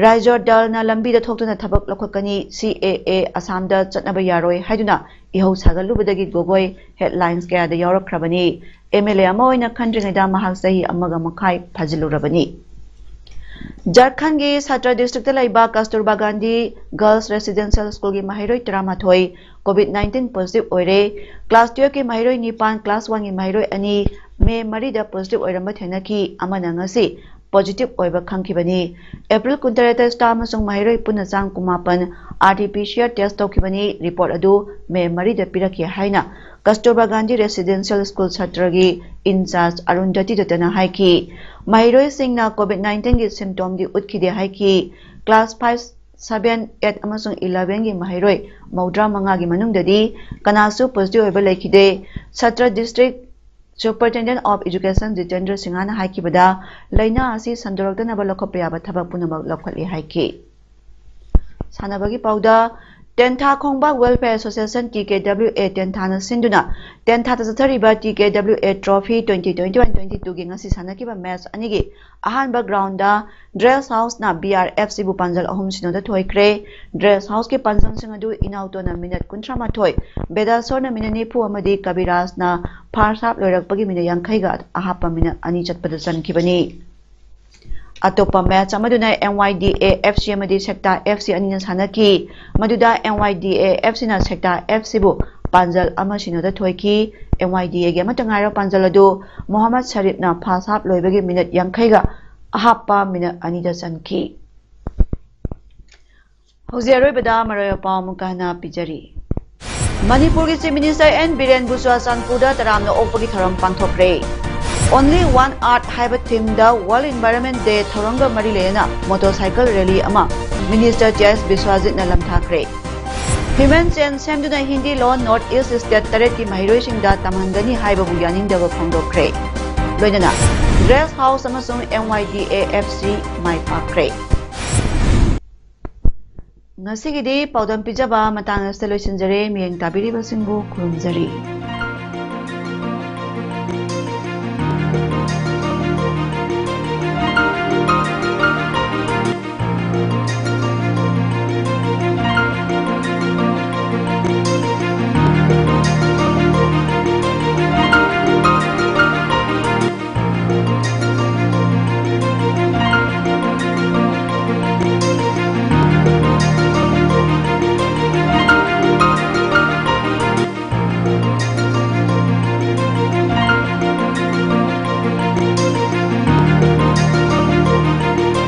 ꯔꯥꯏꯖꯣꯔ ꯗꯜꯅ ꯂꯝꯕꯤꯗ ꯊꯣꯛꯇꯨꯅ ꯊꯕꯛ ꯂꯧꯈꯠꯀꯅꯤ꯫ ꯁꯤ ꯑꯦ ꯑꯦ ꯑꯁꯥꯝꯗ ꯆꯠꯅꯕ ꯌꯥꯔꯣꯏ ꯍꯥꯏꯗꯨꯅ ꯏꯍꯧ ꯁꯥꯒꯠꯂꯨꯕꯗꯒꯤ ꯒꯣꯒꯣꯏ ꯍꯦꯗꯂꯥꯏꯟꯁ ꯀꯌꯥꯗ ꯌꯥꯎꯔꯛꯈ꯭ꯔꯕꯅꯤ꯫ ꯑꯦꯝ ꯑꯦꯜ ꯑꯦ ꯑꯃ ꯑꯣꯏꯅ ꯈꯟꯗ꯭ꯔꯤꯉꯩꯗ ꯃꯍꯥꯛ ꯆꯍꯤ ꯑꯃꯒ ꯃꯈꯥꯏ ꯐꯥꯖꯤꯜꯂꯨꯔꯕꯅꯤ꯫ ꯖꯥꯔꯈꯟꯒꯤ ꯁꯥꯇ꯭ꯔ ꯗꯤꯁꯇ꯭ꯔꯤꯛꯇ ꯂꯩꯕ ꯀꯁꯇꯨꯔꯕꯥ ꯒꯥꯟꯙꯤ ꯒꯔꯜꯁ ꯔꯦꯁꯤꯗꯦꯟꯁꯤꯌꯦꯜ ꯁ꯭ꯀꯨꯜꯒꯤ ꯃꯍꯩꯔꯣꯏ ꯇꯔꯥꯃꯥꯊꯣꯏ COVID nineteen positive ꯑꯣꯏꯔꯦ꯫ Class twelve ꯀꯤ ꯃꯍꯩꯔꯣꯏ ꯅꯤꯄꯥꯟ, Class one ꯒꯤ ꯃꯍꯩꯔꯣꯏ ꯑꯅꯤ May ꯃꯔꯤꯗ positive ꯑꯣꯏꯔꯝꯕ ꯊꯦꯡꯅꯈꯤ꯫ ꯑꯃꯅ ꯉꯁꯤ positive ꯑꯣꯏꯕ ꯈꯪꯈꯤꯕꯅꯤ꯫ April ꯀꯨꯟꯇꯔꯦꯠꯇ staff ꯑꯃꯁꯨꯡ ꯃꯍꯩꯔꯣꯏ ꯄꯨꯟꯅ ꯆꯥꯝ ꯀꯨꯟꯃꯥꯄꯟ R T P C R test ꯇꯧꯈꯤꯕꯅꯤ꯫ Report ꯑꯗꯨ May ꯃꯔꯤꯗ ꯄꯤꯔꯛꯈꯤ ꯍꯥꯏꯅ ꯀꯁꯇꯨꯔꯕꯥ Gandhi residential school ꯁꯥꯇ꯭ꯔꯒꯤ in-charge Arun ꯗꯇꯤ ꯗꯠꯇꯅ ꯍꯥꯏꯈꯤ꯫ ꯃꯍꯩꯔꯣꯏꯁꯤꯡꯅ COVID nineteen ꯒꯤ symptom ꯗꯤ ꯎꯠꯈꯤꯗꯦ ꯍꯥꯏꯈꯤ꯫ Class five, seven, eight ꯑꯃꯁꯨꯡ eleven ꯒꯤ ꯃꯍꯩꯔꯣꯏ ꯃꯧꯗ꯭ꯔꯥ ꯃꯉꯥꯒꯤ ꯃꯅꯨꯡꯗꯗꯤ ꯀꯅꯥꯁꯨ positive ꯑꯣꯏꯕ ꯂꯩꯈꯤꯗꯦ꯫ ꯁꯥꯇ꯭ꯔ district Superintendent of Education Jitendra ꯁꯤꯡꯍꯅ ꯍꯥꯏꯈꯤꯕꯗ, ꯂꯥꯏꯅꯥ ꯑꯁꯤ ꯁꯟꯗꯣꯔꯛꯇꯅꯕ ꯂꯧꯈꯠꯄ ꯌꯥꯕ ꯊꯕꯛ ꯄꯨꯝꯅꯃꯛ ꯂꯧꯈꯠꯂꯤ ꯍꯥꯏꯈꯤ꯫ ꯁꯥꯟꯅꯕꯒꯤ ꯄꯥꯎꯗ, ꯇꯦꯟꯊꯥ ꯈꯣꯡꯕꯥꯛ Welfare Association, T K W A, ꯇꯦꯟꯊꯥꯅ ꯁꯤꯟꯗꯨꯅ ꯇꯦꯟꯊꯥꯗ ꯆꯠꯊꯔꯤꯕ T K W A Trophy twenty twenty-one twenty-two ꯒꯤ ꯉꯁꯤ ꯁꯥꯟꯅꯈꯤꯕ ꯃꯦꯆ ꯑꯅꯤꯒꯤ ꯑꯍꯥꯟꯕ ꯒ꯭ꯔꯥꯎꯟꯗ ꯗ꯭ꯔꯦꯁ ꯍꯥꯎꯁꯅ B R F Cꯕꯨ ꯄꯥꯟꯖꯜ ꯑꯍꯨꯝ ꯁꯤꯅꯣꯗ ꯊꯣꯏꯈ꯭ꯔꯦ꯫ ꯗ꯭ꯔꯦꯁ ꯍꯥꯎꯁꯀꯤ ꯄꯥꯟꯖꯜꯁꯤꯡ ꯑꯗꯨ ꯏꯅꯥꯎꯇꯣꯅ ꯃꯤꯅꯠ ꯀꯨꯟꯊ꯭ꯔꯥ ꯃꯥꯊꯣꯏ, ꯕꯦꯗꯥꯁꯣꯔꯅ ꯃꯤꯅꯠ ꯅꯤꯐꯨ ꯑꯃꯗꯤ ꯀꯕꯤꯔꯥꯖꯅ ꯐꯥꯔꯁ ꯍꯥꯞ ꯂꯣꯏꯔꯛꯄꯒꯤ ꯃꯤꯅꯠ ꯌꯥꯡꯈꯩꯒ ꯑꯍꯥꯞꯄ ꯃꯤꯅꯠ ꯑꯅꯤ ꯆꯠꯄꯗ ꯆꯟꯈꯤꯕꯅꯤ꯫ ꯑꯇꯣꯞꯄ ꯃꯦꯆ ꯑꯃꯗꯨꯅ M Y D A F C ꯑꯃꯗꯤ ꯁꯦꯛꯇꯥ F C ꯑꯅꯤꯅ ꯁꯥꯟꯅꯈꯤ꯫ ꯃꯗꯨꯗ M Y D A F Cꯅ ꯁꯦꯛꯇꯥ F Cꯕꯨ ꯄꯥꯟꯖꯜ ꯑꯃ ꯁꯤꯅꯣꯗ ꯊꯣꯏꯈꯤ꯫ M Y D Aꯒꯤ ꯑꯃꯠꯇ ꯉꯥꯏꯔꯕ ꯄꯥꯟꯖꯜ ꯑꯗꯨ ꯃꯣꯍꯝꯃꯗ ꯁꯔꯤꯐꯅ ꯐꯥꯔꯁ ꯍꯥꯞ ꯂꯣꯏꯕꯒꯤ ꯃꯤꯅꯠ ꯌꯥꯡꯈꯩꯒ ꯑꯍꯥꯞꯄ ꯃꯤꯅꯠ ꯑꯅꯤꯗ ꯆꯟꯈꯤ꯫ ꯍꯧꯖꯤꯛ ꯑꯔꯣꯏꯕꯗ ꯃꯔꯨꯑꯣꯏꯕ ꯄꯥꯎ ꯑꯃꯨꯛꯀ ꯍꯟꯅ ꯄꯤꯖꯔꯤ꯫ ꯃꯅꯤꯄꯨꯔꯒꯤ Chief Minister N ꯕꯤꯔꯦꯟꯕꯨ ꯆꯨꯔꯥꯆꯥꯟꯄꯨꯔꯗ ꯇꯔꯥꯝꯅ ꯑꯣꯛꯄꯒꯤ ꯊꯧꯔꯝ ꯄꯥꯡꯊꯣꯛꯈ꯭ꯔꯦ꯫ Only One Earth ꯍꯥꯏꯕ themeꯗ World Environment Day ꯊꯧꯔꯝꯒ ꯃꯔꯤ ꯂꯩꯅꯅ motorcycle rally ꯑꯃ Minister T S ꯕꯤꯁ꯭ꯋꯥꯖꯤꯠꯅ ꯂꯝꯊꯥꯈ꯭ꯔꯦ꯫ Human chain ꯁꯦꯝꯗꯨꯅ ꯍꯤꯟꯗꯤ ꯂꯣꯟ North East state ꯇꯔꯦꯠꯀꯤ ꯃꯍꯩꯔꯣꯏꯁꯤꯡꯗ ꯇꯝꯍꯟꯒꯅꯤ ꯍꯥꯏꯕꯕꯨ ꯌꯥꯅꯤꯡꯗꯕ ꯐꯣꯡꯗꯣꯛꯈ꯭ꯔꯦ꯫ ꯂꯣꯏꯅꯅ ꯗ꯭ꯔꯦꯁ ꯍꯥꯎꯁ ꯑꯃꯁꯨꯡ M Y D A F C ꯃꯥꯏ ꯄꯥꯛꯈ꯭ꯔꯦ꯫ ꯉꯁꯤꯒꯤꯗꯤ ꯄꯥꯎꯗꯝ ꯄꯤꯖꯕ ꯃꯇꯥꯡ ꯑꯁꯤꯗ ꯂꯣꯏꯁꯤꯟꯖꯔꯦ꯫ ꯃꯤꯠꯌꯦꯡ ꯇꯥꯕꯤꯔꯤꯕꯁꯤꯡꯕꯨ ꯈꯨꯔꯨꯝꯖꯔꯤ꯫